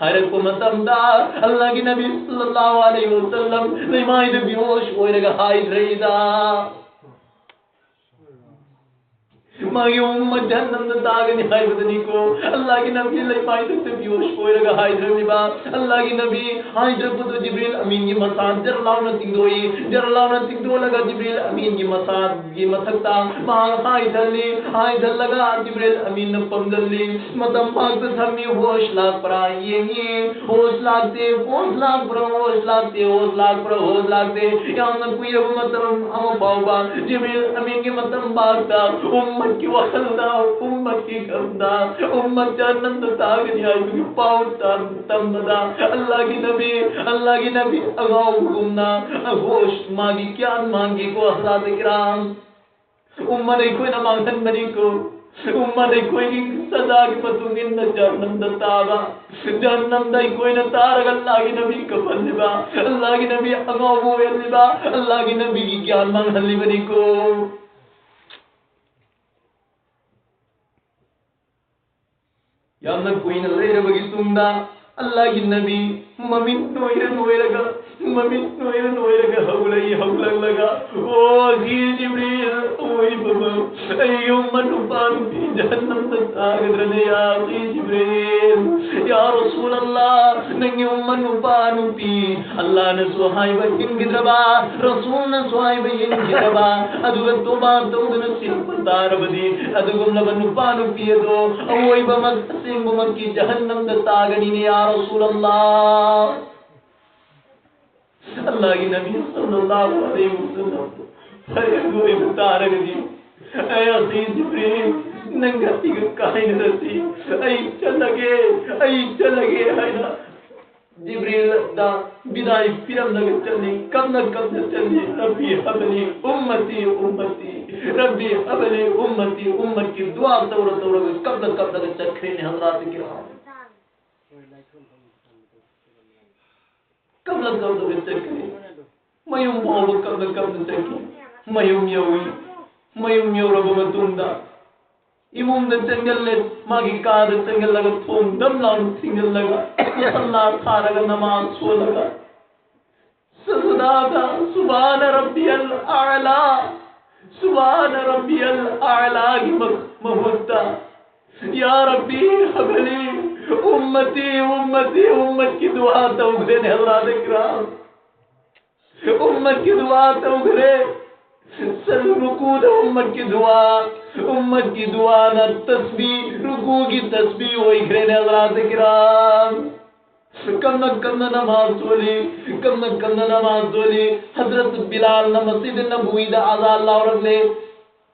ꯍꯥꯏꯔꯛꯄ ꯃꯇꯝꯗ, ꯑꯜꯂꯥꯍꯒꯤ ꯅꯕꯤ ꯁꯜꯂꯜꯂꯥꯍꯨ ꯑꯂꯩꯍꯤ ꯋꯁꯜꯂꯝ ꯂꯩꯃꯥꯏꯗ ꯕꯤꯍꯣꯁ ꯑꯣꯏꯔꯒ ꯍꯥꯏꯊꯔꯛꯏꯗ, ꯃꯥꯒꯤ ꯎꯝꯃꯠ ꯖꯍꯟꯅꯝꯗ ꯇꯥꯒꯅꯤ ꯍꯥꯏꯕꯗꯨꯅꯤꯀꯣ꯫ ꯑꯜꯂꯥꯍꯒꯤ ꯅꯕꯤ ꯂꯩꯃꯥꯏꯗ ꯕꯤꯍꯣꯁ ꯑꯣꯏꯔꯒ ꯍꯥꯏꯊꯔꯛꯂꯤꯕ, ꯑꯜꯂꯥꯍꯒꯤ ꯅꯕꯤ ꯍꯥꯏꯊꯔꯛꯄꯗꯨ ꯖꯤꯕ꯭ꯔꯤꯜ ꯑꯃꯤꯟꯒꯤ ꯃꯁꯥ ꯖꯔ ꯂꯥꯎꯅ ꯇꯤꯡꯗꯣꯛꯏ꯫ ꯖꯔ ꯂꯥꯎꯅ ꯇꯤꯡꯗꯣꯛꯂꯒ ꯖꯤꯕ꯭ꯔꯤꯜ ꯑꯃꯤꯟꯒꯤ ꯃꯁꯥꯒꯤ ꯃꯊꯛꯇ ꯃꯍꯥꯛ ꯍꯥꯏꯊꯜꯂꯤ꯫ ꯍꯥꯏꯊꯜꯂꯒ ꯖꯤꯕ꯭ꯔꯤꯜ ꯑꯃꯤꯟꯅ ꯄꯝꯖꯜꯂꯤ꯫ ꯃꯇꯝ ꯃꯍꯥꯛꯇ ꯊꯝꯃꯤ, ꯍꯣꯁ ꯂꯥꯛꯄ꯭ꯔꯥ ꯌꯦꯡꯉꯤ꯫ ꯍꯣꯁ ꯂꯥꯛꯇꯦ, ꯍꯣꯁ ꯂꯥꯛꯄ꯭ꯔꯥ, ꯍꯣꯁ ꯂꯥꯛꯇꯦ, ꯍꯣꯁ ꯂꯥꯛꯄ꯭ꯔꯥ, ꯍꯣꯁ ꯂꯥꯛꯇꯦ꯫ ꯌꯥꯝꯅ ꯀꯨꯏꯔꯕ ꯃꯇꯝ ꯑꯃ ꯐꯥꯎꯕ ꯖꯤꯕ꯭ꯔꯤꯜ ꯑꯃꯤꯟꯒꯤ ꯃꯇꯝ ꯐꯥꯎꯕ ꯎꯝꯃꯠꯀꯤ ꯋꯥꯈꯜꯗ, ꯎꯝꯃꯠꯀꯤ ꯒꯝꯗ, ꯎꯝꯃꯠ ꯖꯍꯟꯅꯝꯗ ꯇꯥꯒꯅꯤ ꯍꯥꯏꯕꯒꯤ ꯄꯥꯎ ꯇꯝ-, ꯇꯝꯕꯗ ꯑꯜꯂꯥꯍꯒꯤ ꯅꯕꯤ, ꯑꯜꯂꯥꯍꯒꯤ ꯅꯕꯤ ꯑꯉꯥꯎꯕꯒꯨꯝꯅ ꯍꯣꯁ, ꯃꯥꯒꯤ ꯒ꯭ꯌꯥꯟ ꯃꯥꯡꯈꯤꯀꯣ, ꯍꯖꯔꯥꯠ ꯀꯤꯔꯥꯝ꯫ ꯎꯝꯃꯠ ꯑꯩꯈꯣꯏꯅ ꯃꯥꯡꯍꯟꯕꯅꯤꯀꯣ꯫ ꯎꯝꯃꯠ ꯑꯩꯈꯣꯏꯒꯤ ꯁꯖꯥꯒꯤ ꯃꯇꯨꯡ ꯏꯟꯅ ꯖꯍꯟꯅꯝꯗ ꯇꯥꯕ꯫ ꯖꯍꯟꯅꯝꯗ ꯑꯩꯈꯣꯏꯅ ꯇꯥꯔꯒ ꯑꯜꯂꯥꯍꯒꯤ ꯅꯕꯤ ꯀꯞꯍꯜꯂꯤꯕ, ꯑꯜꯂꯥꯍꯒꯤ ꯅꯕꯤ ꯑꯉꯥꯎꯕ ꯑꯣꯏꯍꯜꯂꯤꯕ, ꯑꯜꯂꯥꯍꯒꯤ ꯅꯕꯤꯒꯤ ꯒ꯭ꯌꯥꯟ ꯃꯥꯡꯍꯜꯂꯤꯕꯅꯤꯀꯣ꯫ ꯌꯥꯝꯅ ꯀꯨꯏꯅ ꯂꯩꯔꯕꯒꯤ ꯇꯨꯡꯗ ꯑꯜꯂꯥꯍꯒꯤ ꯅꯕꯤ ꯃꯃꯤꯠ ꯅꯣꯏꯔ ꯅꯣꯏꯔꯒ, ꯃꯃꯤꯠ ꯅꯣꯏꯔ ꯅꯣꯏꯔꯒ ꯍꯧꯒꯠꯂꯛꯏ, ꯍꯧꯒꯠꯂꯛꯂꯒ, "ꯑꯣ ꯑꯈꯤ ꯖꯤꯕ꯭ꯔꯤꯜ, ꯑꯋꯣꯏꯕꯃꯛ ꯑꯩꯒꯤ ꯎꯝꯃꯠ ꯅꯨꯄꯥ ꯅꯨꯄꯤ ꯖꯍꯟꯅꯝꯗ ꯇꯥꯒꯗ꯭ꯔꯅꯦ ꯌꯥ ꯑꯈꯤ ꯖꯤꯕ꯭ꯔꯤꯜ? ꯌꯥ ꯔꯁꯨꯂꯜꯂꯥ, ꯅꯪꯒꯤ ꯎꯝꯃꯠ ꯅꯨꯄꯥ ꯅꯨꯄꯤ ꯑꯜꯂꯥꯍꯅꯁꯨ ꯍꯥꯏꯕ ꯏꯟꯈꯤꯗ꯭ꯔꯕ, ꯔꯁꯨꯜꯅꯁꯨ ꯍꯥꯏꯕ ꯏꯟꯈꯤꯗ꯭ꯔꯕ, ꯑꯗꯨꯒ ꯇꯣꯕꯥ ꯇꯧꯗꯨꯅ ꯁꯤꯔꯛꯄ ꯇꯥꯔꯕꯗꯤ, ꯑꯗꯨꯒꯨꯝꯂꯕ ꯅꯨꯄꯥ ꯅꯨꯄꯤ ꯑꯗꯣ ꯑꯋꯣꯏꯕꯃꯛ ꯑꯁꯦꯡꯕꯃꯛꯀꯤ ꯖꯍꯟꯅꯝꯗ ꯇꯥꯒꯅꯤꯅꯦ ꯌꯥ ꯔꯁꯨꯂꯜꯂꯥ?" ꯑꯜꯂꯥꯍꯒꯤ ꯅꯕꯤ ꯁꯜꯂꯜꯂꯥꯍꯨ ꯑꯂꯩꯍꯤ ꯋꯁꯜꯂꯝ ꯐꯔꯦ, ꯑꯗꯨ ꯑꯣꯏꯕ ꯇꯥꯔꯒꯗꯤ, "ꯑꯩ ꯑꯈꯤ ꯖꯤꯕ꯭ꯔꯤꯜ, ꯅꯪꯒ ꯑꯩꯒ ꯀꯥꯏꯅꯔꯁꯤ, ꯑꯩ ꯆꯠꯂꯒꯦ, ꯑꯩ ꯆꯠꯂꯒꯦ" ꯍꯥꯏꯅ ꯖꯤꯕ꯭ꯔꯤꯜꯗ ꯕꯤꯗꯥꯏ ꯄꯤꯔꯝꯂꯒ ꯆꯠꯂꯤ, ꯀꯞꯅ ꯀꯞꯅ ꯆꯠꯂꯤ꯫ "ꯔꯕꯤ ꯍꯕꯂꯤ ꯎꯝꯃꯇꯤ ꯎꯝꯃꯇꯤ, ꯔꯕꯤ ꯍꯕꯂꯤ ꯎꯝꯃꯇꯤ ꯎꯝꯃꯇꯤ" ꯗꯨꯋꯥ ꯇꯧꯔ ꯇꯧꯔꯒ ꯀꯞꯅ ꯀꯞꯅꯒ ꯆꯠꯈ꯭ꯔꯦꯅꯦ ꯍꯖꯔꯥꯠ ꯀꯤꯔꯥꯝ꯫ ꯀꯞꯅ ꯀꯞꯅꯒ ꯆꯠꯈ꯭ꯔꯦ꯫ ꯃꯌꯨꯝ ꯐꯥꯎꯕ ꯀꯞꯅ ꯀꯞꯅ ꯆꯠꯈꯤ꯫ ꯃꯌꯨꯝ ꯌꯧꯏ꯫ ꯃꯌꯨꯝ ꯌꯧꯔꯕ ꯃꯇꯨꯡꯗ ꯏꯃꯨꯡꯗ ꯆꯪꯁꯤꯜꯂꯦ꯫ ꯃꯥꯒꯤ ꯀꯥꯗ ꯆꯪꯁꯤꯜꯂꯒ ꯊꯣꯡ ꯗꯝ ꯂꯥꯎꯅ ꯊꯤꯡꯖꯤꯜꯂꯒ ꯃꯁꯜꯂꯥ ꯊꯥꯔꯒ ꯅꯃꯥꯖ ꯁꯣꯜꯂꯒ ꯁꯖꯗꯥꯗ "ꯁꯨꯕꯍꯥꯅ ꯔꯕꯤꯌꯜ ꯑꯥꯂꯥ, ꯁꯨꯕꯍꯥꯅ ꯔꯕꯤꯌꯜ ꯑꯥꯂꯥꯒꯤ" ꯃ-, ꯃꯍꯨꯠꯇ "ꯌꯥ ꯔꯕꯤ ꯍꯕꯂꯤ ꯎꯝꯃꯇꯤ ꯎꯝꯃꯇꯤ ꯎꯝꯃꯠꯀꯤ ꯗꯨꯋꯥ ꯇꯧꯈ꯭ꯔꯦꯅꯦ ꯍꯖꯔꯥꯠ ꯀꯤꯔꯥꯝ꯫ ꯎꯝꯃꯠꯀꯤ ꯗꯨꯋꯥ ꯇꯧꯈ꯭ꯔꯦ꯫ ꯁꯜ ꯔꯨꯀꯨꯗ ꯎꯝꯃꯠꯀꯤ ꯗꯨꯋꯥ, ꯎꯝꯃꯠꯀꯤ ꯗꯨꯋꯥꯅ ꯇꯁꯕꯤ, ꯔꯨꯀꯨꯒꯤ ꯇꯁꯕꯤ ꯑꯣꯏꯈ꯭ꯔꯦꯅꯦ ꯍꯖꯔꯥꯠ ꯀꯤꯔꯥꯝ꯫ ꯀꯝꯅ ꯀꯝꯅ ꯅꯃꯥꯖ ꯁꯣꯜꯂꯤ, ꯀꯝꯅ ꯀꯝꯅ ꯅꯃꯥꯖ ꯁꯣꯜꯂꯤ꯫ ꯍꯖꯔꯠ ꯕꯤꯂꯥꯜꯅ ꯃꯁꯖꯤꯗ ꯅꯕꯋꯤꯗ ꯑꯖꯥꯟ ꯂꯥꯎꯔꯛꯂꯦ꯫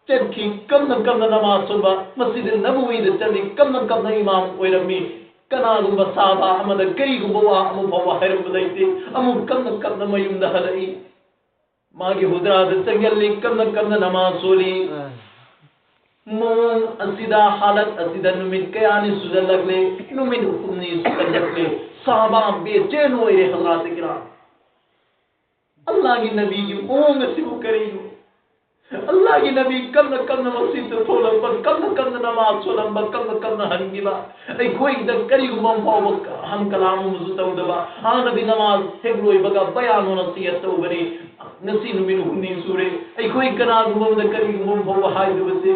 ꯆꯠꯈꯤ꯫ ꯀꯝꯅ ꯀꯝꯅ ꯅꯃꯥꯖ ꯁꯣꯟꯕ ꯃꯁꯖꯤꯗ ꯅꯕꯋꯤꯗ ꯆꯠꯂꯤ꯫ ꯀꯝꯅ ꯀꯝꯅ ꯏꯃꯥꯝ ꯑꯣꯏꯔꯝꯃꯤ꯫ ꯀꯅꯥꯒꯨꯝꯕ ꯁꯍꯥꯕꯥ ꯑꯃꯗ ꯀꯔꯤꯒꯨꯝꯕ ꯋꯥ ꯑꯃ ꯐꯥꯎꯕ ꯍꯥꯏꯔꯝꯕ ꯂꯩꯇꯦ꯫ ꯑꯃꯨꯛ ꯀꯝꯅ ꯀꯝꯅ ꯃꯌꯨꯝꯗ ꯍꯜꯂꯛꯏ꯫ ꯃꯥꯒꯤ ꯍꯨꯖꯔꯥꯗ ꯆꯪꯁꯤꯜꯂꯤ, ꯀꯝꯅ ꯀꯝꯅ ꯅꯃꯥꯖ ꯁꯣꯜꯂꯤ꯫ ꯑ꯫ ꯃꯑꯣꯡ ꯑꯁꯤꯗ, ꯍꯥꯂꯠ ꯑꯁꯤꯗ ꯅꯨꯃꯤꯠ ꯀꯌꯥꯅꯤ ꯁꯨꯖꯜꯂꯛꯂꯦ? ꯅꯨꯃꯤꯠ ꯍꯨꯝꯅꯤ ꯁꯨꯖꯜꯂꯛꯂꯦ꯫ ꯁꯍꯥꯕꯥ ꯕꯦꯆꯦꯟ ꯑꯣꯏꯔꯦ, ꯍꯖꯔꯥꯠ ꯀꯤꯔꯥꯝ꯫ ꯑꯜꯂꯥꯍꯒꯤ ꯅꯕꯤꯒꯤ ꯃꯑꯣꯡ ꯑꯁꯤꯕꯨ ꯀꯔꯤꯅꯣ? ꯑꯜꯂꯥꯍꯒꯤ ꯅꯕꯤ ꯀꯞꯅ ꯀꯞꯅ ꯃꯁꯖꯤꯗꯇ ꯊꯣꯛꯂꯛꯄ, ꯀꯞꯅ ꯀꯞꯅ ꯅꯃꯥꯖ ꯁꯣꯜꯂꯝꯕ, ꯀꯞꯅ ꯀꯞꯅ ꯍꯟꯈꯤꯕ, ꯑꯩꯈꯣꯏꯗ ꯀꯔꯤꯒꯨꯝꯕ ꯑꯃ ꯐꯥꯎꯕ ꯍꯝ ꯀꯂꯥꯝ ꯑꯃꯁꯨ ꯇꯧꯗꯕ, ꯍꯥꯟꯅꯗꯤ ꯅꯃꯥꯖ ꯍꯦꯛ ꯂꯣꯏꯕꯒ ꯕꯌꯥꯟ ꯅꯁꯤꯍꯠ ꯇꯧꯕꯅꯤ꯫ ꯉꯁꯤ ꯅꯨꯃꯤꯠ ꯍꯨꯝꯅꯤ ꯁꯨꯔꯦ, ꯑꯩꯈꯣꯏ ꯀꯅꯥꯒꯨꯝꯕ ꯑꯃꯗ ꯀꯔꯤꯒꯨꯝꯕ ꯑꯃ ꯐꯥꯎꯕ ꯍꯥꯏꯗꯕꯁꯦ꯫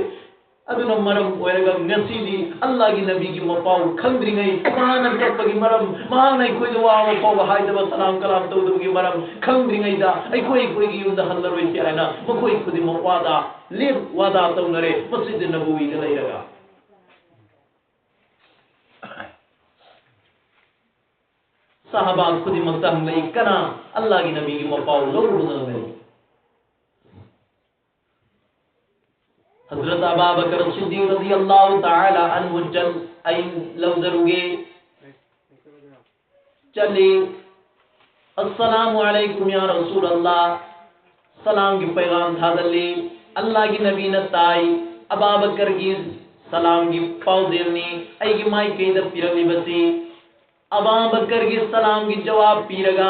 ꯑꯗꯨꯅ ꯃꯔꯝ ꯑꯣꯏꯔꯒ ꯉꯁꯤꯗꯤ ꯑꯜꯂꯥꯍꯒꯤ ꯅꯕꯤꯒꯤ ꯃꯄꯥꯎ ꯈꯪꯗ꯭ꯔꯤꯉꯩ, ꯃꯍꯥꯛꯅ ꯀꯞꯄꯒꯤ ꯃꯔꯝ, ꯃꯍꯥꯛꯅ ꯑꯩꯈꯣꯏꯗ ꯋꯥ ꯑꯃ ꯐꯥꯎꯕ ꯍꯥꯏꯗꯕ, ꯁꯂꯥꯝ ꯀꯂꯥꯝ ꯇꯧꯗꯕꯒꯤ ꯃꯔꯝ ꯈꯪꯗ꯭ꯔꯤꯉꯩꯗ ꯑꯩꯈꯣꯏ ꯑꯩꯈꯣꯏꯒꯤ ꯌꯨꯝꯗ ꯍꯜꯂꯔꯣꯏꯁꯤ ꯍꯥꯏꯅ ꯃꯈꯣꯏ ꯈꯨꯗꯤꯡꯃꯛ ꯋꯥꯗꯥ ꯂꯦꯞ ꯋꯥꯗꯥ ꯇꯧꯅꯔꯦ ꯃꯁꯖꯤꯗ ꯅꯕꯋꯤꯗ ꯂꯩꯔꯒ꯫ ꯁꯍꯥꯕꯥ ꯈꯨꯗꯤꯡꯃꯛꯇ ꯍꯪꯂꯛꯏ, ꯀꯅꯥ ꯑꯜꯂꯥꯍꯒꯤ ꯅꯕꯤꯒꯤ ꯃꯄꯥꯎ ꯂꯧꯔꯨꯕ ꯉꯝꯒꯅꯤ? ꯍꯖꯔꯠ ꯑꯕꯥ ꯕꯀꯔ ꯁꯤꯗꯤꯛ ꯔꯗꯤꯌꯜꯂꯥꯍꯨ ꯇꯥꯂꯥ ꯑꯟꯍꯨ ꯆꯠ ꯑꯩ ꯂꯧꯖꯔꯨꯒꯦ꯫ ꯆꯠꯂꯤ꯫ "ꯑꯁꯁꯂꯥꯃꯨ ꯑꯂꯩꯀꯨꯝ ꯌꯥ ꯔꯁꯨꯂꯜꯂꯥꯍ", ꯁꯂꯥꯝꯒꯤ ꯄꯩꯒꯥꯝ ꯊꯥꯗꯜꯂꯤ꯫ ꯑꯜꯂꯥꯍꯒꯤ ꯅꯕꯤꯅ ꯇꯥꯏ, ꯑꯕꯥ ꯕꯀꯔꯒꯤ ꯁꯂꯥꯝꯒꯤ ꯄꯥꯎꯖꯦꯜꯅꯤ ꯑꯩꯒꯤ ꯃꯥꯏꯀꯩꯗ ꯄꯤꯔꯛꯂꯤꯕꯁꯤ꯫ ꯑꯕꯥ ꯕꯀꯔꯒꯤ ꯁꯂꯥꯝꯒꯤ ꯖꯋꯥꯕ ꯄꯤꯔꯒ,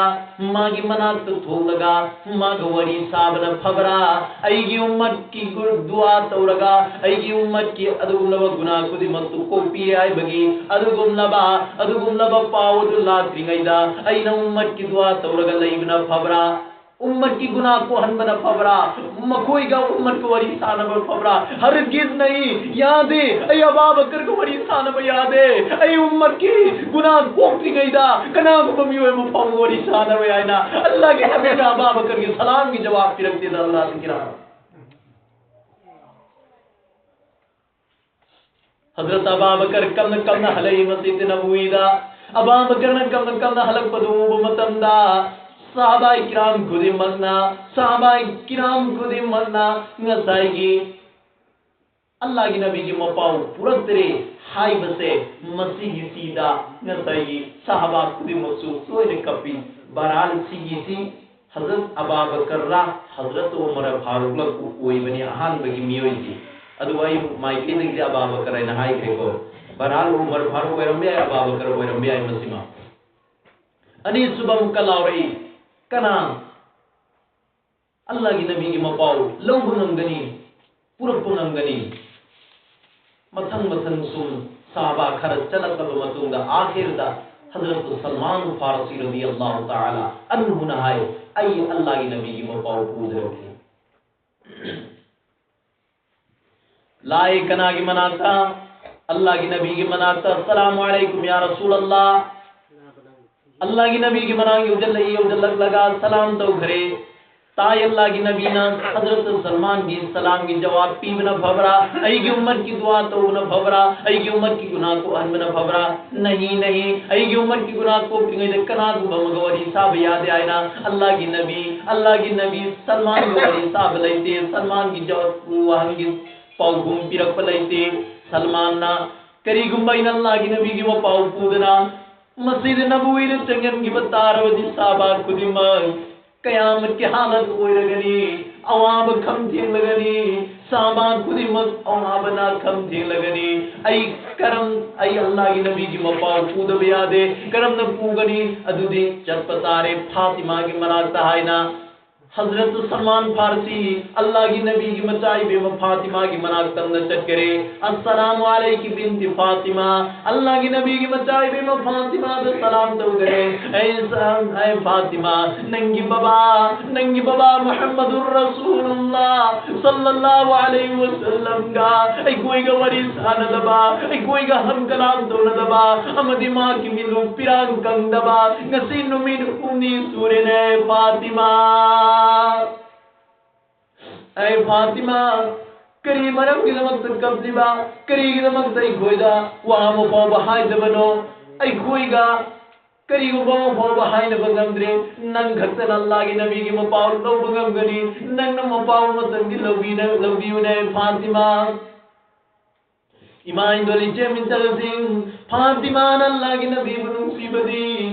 ꯃꯥꯒꯤ ꯃꯅꯥꯛꯇ ꯊꯣꯛꯂꯒ ꯃꯥꯒ ꯋꯥꯔꯤ ꯁꯥꯕꯅ ꯐꯕ꯭ꯔꯥ? ꯑꯩꯒꯤ ꯎꯝꯃꯠꯀꯤ ꯒꯨ-, ꯗꯨꯋꯥ ꯇꯧꯔꯒ ꯑꯩꯒꯤ ꯎꯝꯃꯠꯀꯤ ꯑꯗꯨꯒꯨꯝꯂꯕ ꯒꯨꯅꯥ ꯈꯨꯗꯤꯡꯃꯛꯇꯨ ꯀꯣꯛꯄꯤꯔꯦ ꯍꯥꯏꯕꯒꯤ ꯑꯗꯨꯒꯨꯝꯂꯕ, ꯑꯗꯨꯒꯨꯝꯂꯕ ꯄꯥꯎ ꯑꯗꯨ ꯂꯥꯛꯇ꯭ꯔꯤꯉꯩꯗ ꯑꯩꯅ ꯎꯝꯃꯠꯀꯤ ꯗꯨꯋꯥ ꯇꯧꯔꯒ ꯂꯩꯕꯅ ꯐꯕ꯭ꯔꯥ? ꯎꯝꯃꯠꯀꯤ ꯒꯨꯅꯥ ꯀꯣꯛꯍꯟꯕꯅ ꯐꯕ꯭ꯔꯥ? ꯃꯈꯣꯏꯒ ꯎꯝꯃꯠꯀ ꯋꯥꯔꯤ ꯁꯥꯟꯅꯕ ꯐꯕ꯭ꯔꯥ? ꯍꯔꯒꯤꯖ ꯅꯍꯤ, ꯌꯥꯗꯦ꯫ ꯑꯩ ꯑꯕꯥ ꯕꯀꯔꯒ ꯋꯥꯔꯤ ꯁꯥꯟꯅꯕ ꯌꯥꯗꯦ꯫ ꯑꯩ ꯎꯝꯃꯠꯀꯤ ꯒꯨꯅꯥ ꯀꯣꯛꯇ꯭ꯔꯤꯉꯩꯗ ꯀꯅꯥꯒꯨꯝꯕ ꯃꯤꯑꯣꯏ ꯑꯃ ꯐꯥꯎꯕ ꯋꯥꯔꯤ ꯁꯥꯟꯅꯔꯣꯏ ꯍꯥꯏꯅ ꯑꯜꯂꯥꯍꯒꯤ ꯍꯕꯤꯕꯅ ꯑꯕꯥ ꯕꯀꯔꯒꯤ ꯁꯂꯥꯝꯒꯤ ꯖꯋꯥꯕ ꯄꯤꯔꯛꯇꯦꯗ ꯑꯜꯂꯥꯍꯒꯤ ꯀꯤꯔꯥꯝ꯫ ꯍꯖꯔꯠ ꯑꯕꯥ ꯕꯀꯔ ꯀꯝꯅ ꯀꯝꯅ ꯍꯜꯂꯛꯏ ꯃꯁꯖꯤꯗ ꯅꯕꯋꯤꯗ꯫ ꯑꯕꯥ ꯕꯀꯔꯅ ꯀꯝꯅ ꯀꯝꯅ ꯍꯜꯂꯛꯄꯗꯨ ꯎꯕ ꯃꯇꯝꯗ ꯁꯍꯥꯕꯥꯏ ꯀꯤꯔꯥꯝ ꯈꯨꯗꯤꯡꯃꯛꯅ, ꯁꯍꯥꯕꯥꯏ ꯀꯤꯔꯥꯝ ꯈꯨꯗꯤꯡꯃꯛꯅ ꯉꯁꯥꯏꯒꯤ ꯑꯜꯂꯥꯍꯒꯤ ꯅꯕꯤꯒꯤ ꯃꯄꯥꯎ ꯄꯨꯔꯛꯇ꯭ꯔꯦ ꯍꯥꯏꯕꯁꯦ, ꯃꯁꯤꯒꯤꯁꯤꯗ ꯉꯁꯥꯏꯒꯤ ꯁꯍꯥꯕꯥ ꯈꯨꯗꯤꯡꯃꯛꯁꯨ ꯂꯣꯏꯅ ꯀꯞꯄꯤ꯫ ꯕꯍꯔꯍꯥꯜ ꯁꯤꯒꯤꯁꯤ ꯍꯖꯔꯠ ꯑꯕꯥ ꯕꯀꯔ ꯍꯖꯔꯠ ꯎꯃꯔ ꯐꯥꯔꯨꯛꯂ ꯑꯣꯏꯕꯅꯤ ꯑꯍꯥꯟꯕꯒꯤ ꯃꯤꯑꯣꯏꯁꯤ꯫ ꯑꯗꯨꯕꯨ ꯑꯩ ꯃꯥꯏꯀꯩꯗꯒꯤꯗꯤ ꯑꯕꯥ ꯕꯀꯔ ꯍꯥꯏꯅ ꯍꯥꯏꯈ꯭ꯔꯦꯀꯣ꯫ ꯕꯍꯔꯍꯥꯜ ꯎꯃꯔ ꯐꯥꯔꯨꯛ ꯑꯣꯏꯔꯝꯕ ꯌꯥꯏ, ꯑꯕꯥ ꯕꯀꯔ ꯑꯣꯏꯔꯝꯕ ꯌꯥꯏ ꯃꯁꯤꯃ꯫ ꯑꯅꯤꯁꯨꯕ ꯑꯃꯨꯛꯀ ꯂꯥꯎꯔꯛꯏ꯫ ꯀꯅꯥ? ꯑꯜꯂꯥꯍꯒꯤ ꯅꯕꯤꯒꯤ ꯃꯄꯥꯎ ꯂꯧꯕ ꯉꯝꯒꯅꯤ, ꯄꯨꯔꯛꯄ ꯉꯝꯒꯅꯤ꯫ ꯃꯊꯪ ꯃꯊꯪ ꯁꯨꯝ ꯁꯍꯥꯕꯥ ꯈꯔ ꯆꯠꯂꯛꯂꯕ ꯃꯇꯨꯡꯗ ꯑꯥꯈꯤꯔꯗ ꯍꯖꯔꯠ ꯁꯜꯃꯥꯟ ꯐꯥꯔꯁꯤ ꯔꯗꯤꯌꯜꯂꯥꯍꯨ ꯇꯥꯂꯥ ꯑꯟꯍꯨꯅ ꯍꯥꯏ, "ꯑꯩ ꯑꯜꯂꯥꯍꯒꯤ ꯅꯕꯤꯒꯤ ꯃꯄꯥꯎ ꯄꯨꯖꯔꯛꯀꯦ"꯫ ꯂꯥꯛꯑꯦ ꯀꯅꯥꯒꯤ ꯃꯅꯥꯛꯇ? ꯑꯜꯂꯥꯍꯒꯤ ꯅꯕꯤꯒꯤ ꯃꯅꯥꯛꯇ꯫ "ꯑꯁꯁꯂꯥꯃꯨ ꯑꯂꯩꯀꯨꯝ ꯌꯥ ꯔꯁꯨꯂꯜꯂꯥꯍ"꯫ ꯑꯜꯂꯥꯍꯒꯤ ꯅꯕꯤꯒꯤ ꯃꯅꯥꯛ ꯌꯧꯖꯜꯂꯛꯏ, ꯌꯧꯖꯜꯂꯛꯂꯒ ꯁꯂꯥꯝ ꯇꯧꯈ꯭ꯔꯦ꯫ ꯇꯥꯏ ꯑꯜꯂꯥꯍꯒꯤ ꯅꯕꯤꯅ ꯍꯖꯔꯠ ꯁꯜꯃꯥꯟꯒꯤ ꯁꯂꯥꯝꯒꯤ ꯖꯋꯥꯕ ꯄꯤꯕꯅ ꯐꯕ꯭ꯔꯥ? ꯑꯩꯒꯤ ꯎꯝꯃꯠꯀꯤ ꯗꯨꯋꯥ ꯇꯧꯕꯅ ꯐꯕ꯭ꯔꯥ? ꯑꯩꯒꯤ ꯎꯝꯃꯠꯀꯤ ꯒꯨꯅꯥꯍ ꯀꯣꯛꯍꯟꯕꯅ ꯐꯕ꯭ꯔꯥ? ꯅꯍꯤ, ꯅꯍꯤ, ꯑꯩꯒꯤ ꯎꯝꯃꯠꯀꯤ ꯒꯨꯅꯥꯍ ꯀꯣꯛꯇ꯭ꯔꯤꯉꯩꯗ ꯀꯅꯥꯒꯨꯝꯕ ꯑꯃꯒ ꯋꯥꯔꯤ ꯁꯥꯕ ꯌꯥꯗꯦ ꯍꯥꯏꯅ ꯑꯜꯂꯥꯍꯒꯤ ꯅꯕꯤ, ꯑꯜꯂꯥꯍꯒꯤ ꯅꯕꯤ ꯁꯜꯃꯥꯟꯒ ꯋꯥꯔꯤ ꯁꯥꯕ ꯂꯩꯇꯦ꯫ ꯁꯜꯃꯥꯟꯒꯤ ꯖꯋꯥꯕ, ꯋꯥꯍꯪꯒꯤ ꯄꯥꯎꯈꯨꯝ ꯄꯤꯔꯛꯄ ꯂꯩꯇꯦ꯫ ꯁꯜꯃꯥꯟꯅ, "ꯀꯔꯤꯒꯨꯝꯕ ꯑꯩꯅ ꯑꯜꯂꯥꯍꯒꯤ ꯅꯕꯤꯒꯤ ꯃꯄꯥꯎ ꯄꯨꯗꯅ ꯃꯁꯖꯤꯗ ꯅꯕꯋꯤꯗ ꯆꯪꯍꯟꯈꯤꯕ ꯇꯥꯔꯕꯗꯤ ꯁꯍꯥꯕꯥ ꯈꯨꯗꯤꯡꯃꯛ ꯀꯌꯥꯃꯠꯀꯤ ꯍꯥꯂꯠ ꯑꯣꯏꯔꯒꯅꯤ, ꯑꯋꯥꯕ ꯈꯝ ꯊꯦꯡꯂꯒꯅꯤ, ꯁꯍꯥꯕꯥ ꯈꯨꯗꯤꯡꯃꯛ ꯑꯋꯥꯕꯅ ꯈꯝ ꯊꯦꯡꯂꯒꯅꯤ꯫ ꯑꯩ ꯀꯔꯝ, ꯑꯩ ꯑꯜꯂꯥꯍꯒꯤ ꯅꯕꯤꯒꯤ ꯃꯄꯥꯎ ꯄꯨꯗꯕ ꯌꯥꯗꯦ, ꯀꯔꯝꯅ ꯄꯨꯒꯅꯤ? ꯑꯗꯨꯗꯤ ꯆꯠꯄ ꯇꯥꯔꯦ ꯐꯥꯇꯤꯃꯥꯒꯤ ꯃꯅꯥꯛꯇ" ꯍꯥꯏꯅ ꯍꯖꯔꯠ ꯁꯜꯃꯥꯟ ꯐꯥꯔꯁꯤ ꯑꯜꯂꯥꯍꯒꯤ ꯅꯕꯤꯒꯤ ꯃꯆꯥ ꯏꯕꯦꯝꯃ ꯐꯥꯇꯤꯃꯥꯒꯤ ꯃꯅꯥꯛ ꯇꯝꯅ ꯆꯠꯈꯔꯦ꯫ "ꯑꯁꯁꯂꯥꯃꯨ ꯑꯂꯩꯀꯤ ꯕꯤꯟꯇꯤ ꯐꯥꯇꯤꯃꯥ", ꯑꯜꯂꯥꯍꯒꯤ ꯅꯕꯤꯒꯤ ꯃꯆꯥ ꯏꯕꯦꯝꯃ ꯐꯥꯇꯤꯃꯥꯗ ꯁꯂꯥꯝ ꯇꯧꯈꯔꯦ꯫ "ꯑꯩ ꯁ-, ꯑꯩ ꯐꯥꯇꯤꯃꯥ, ꯅꯪꯒꯤ ꯕꯕꯥ, ꯅꯪꯒꯤ ꯕꯕꯥ ꯃꯨꯍꯝꯃꯗꯨꯔ ꯔꯁꯨꯂꯨꯜꯂꯥꯍ ꯁꯜꯂꯜꯂꯥꯍꯨ ꯑꯂꯩꯍꯤ ꯋꯁꯜꯂꯝꯒ ꯑꯩꯈꯣꯏꯒ ꯋꯥꯔꯤ ꯁꯥꯅꯗꯕ, ꯑꯩꯈꯣꯏꯒ ꯍꯝ ꯀꯂꯥꯝ ꯇꯧꯅꯗꯕ ꯑꯃꯗꯤ ꯃꯍꯥꯛꯀꯤ ꯃꯤꯠꯂꯨ ꯄꯤꯔꯥꯡ ꯀꯪꯗꯕ ꯉꯁꯤ ꯅꯨꯃꯤꯠ ꯍꯨꯝꯅꯤ ꯁꯨꯔꯦꯅꯦ ꯐꯥꯇꯤꯃꯥ꯫ ꯑꯩ ꯐꯥꯇꯤꯃꯥ, ꯀꯔꯤ ꯃꯔꯝꯒꯤꯗꯃꯛꯇ ꯀꯞꯂꯤꯕ? ꯀꯔꯤꯒꯤꯗꯃꯛꯇ ꯑꯩꯈꯣꯏꯗ ꯋꯥ ꯑꯃ ꯐꯥꯎꯕ ꯍꯥꯏꯗꯕꯅꯣ? ꯑꯩꯈꯣꯏꯒ ꯀꯔꯤꯒꯨꯝꯕ ꯑꯃ ꯐꯥꯎꯕ ꯍꯥꯏꯅꯕ ꯉꯝꯗ꯭ꯔꯦ꯫ ꯅꯪ ꯈꯛꯇꯅ ꯑꯜꯂꯥꯍꯒꯤ ꯅꯕꯤꯒꯤ ꯃꯄꯥꯎ ꯂꯧꯕ ꯉꯝꯒꯅꯤ꯫ ꯅꯪꯅ ꯃꯄꯥꯎ ꯑꯃꯇꯪꯗꯤ ꯂꯧꯕꯤꯅ-, ꯂꯧꯕꯤꯌꯨꯅꯦ ꯐꯥꯇꯤꯃꯥ"꯫ ꯏꯃꯥ ꯏꯟꯗꯣꯜ ꯏꯆꯦ ꯃꯤꯟꯆꯜꯁꯤꯡ, ꯐꯥꯇꯤꯃꯥꯅ ꯑꯜꯂꯥꯍꯒꯤ ꯅꯕꯤꯕꯨ ꯅꯨꯡꯁꯤꯕꯗꯤ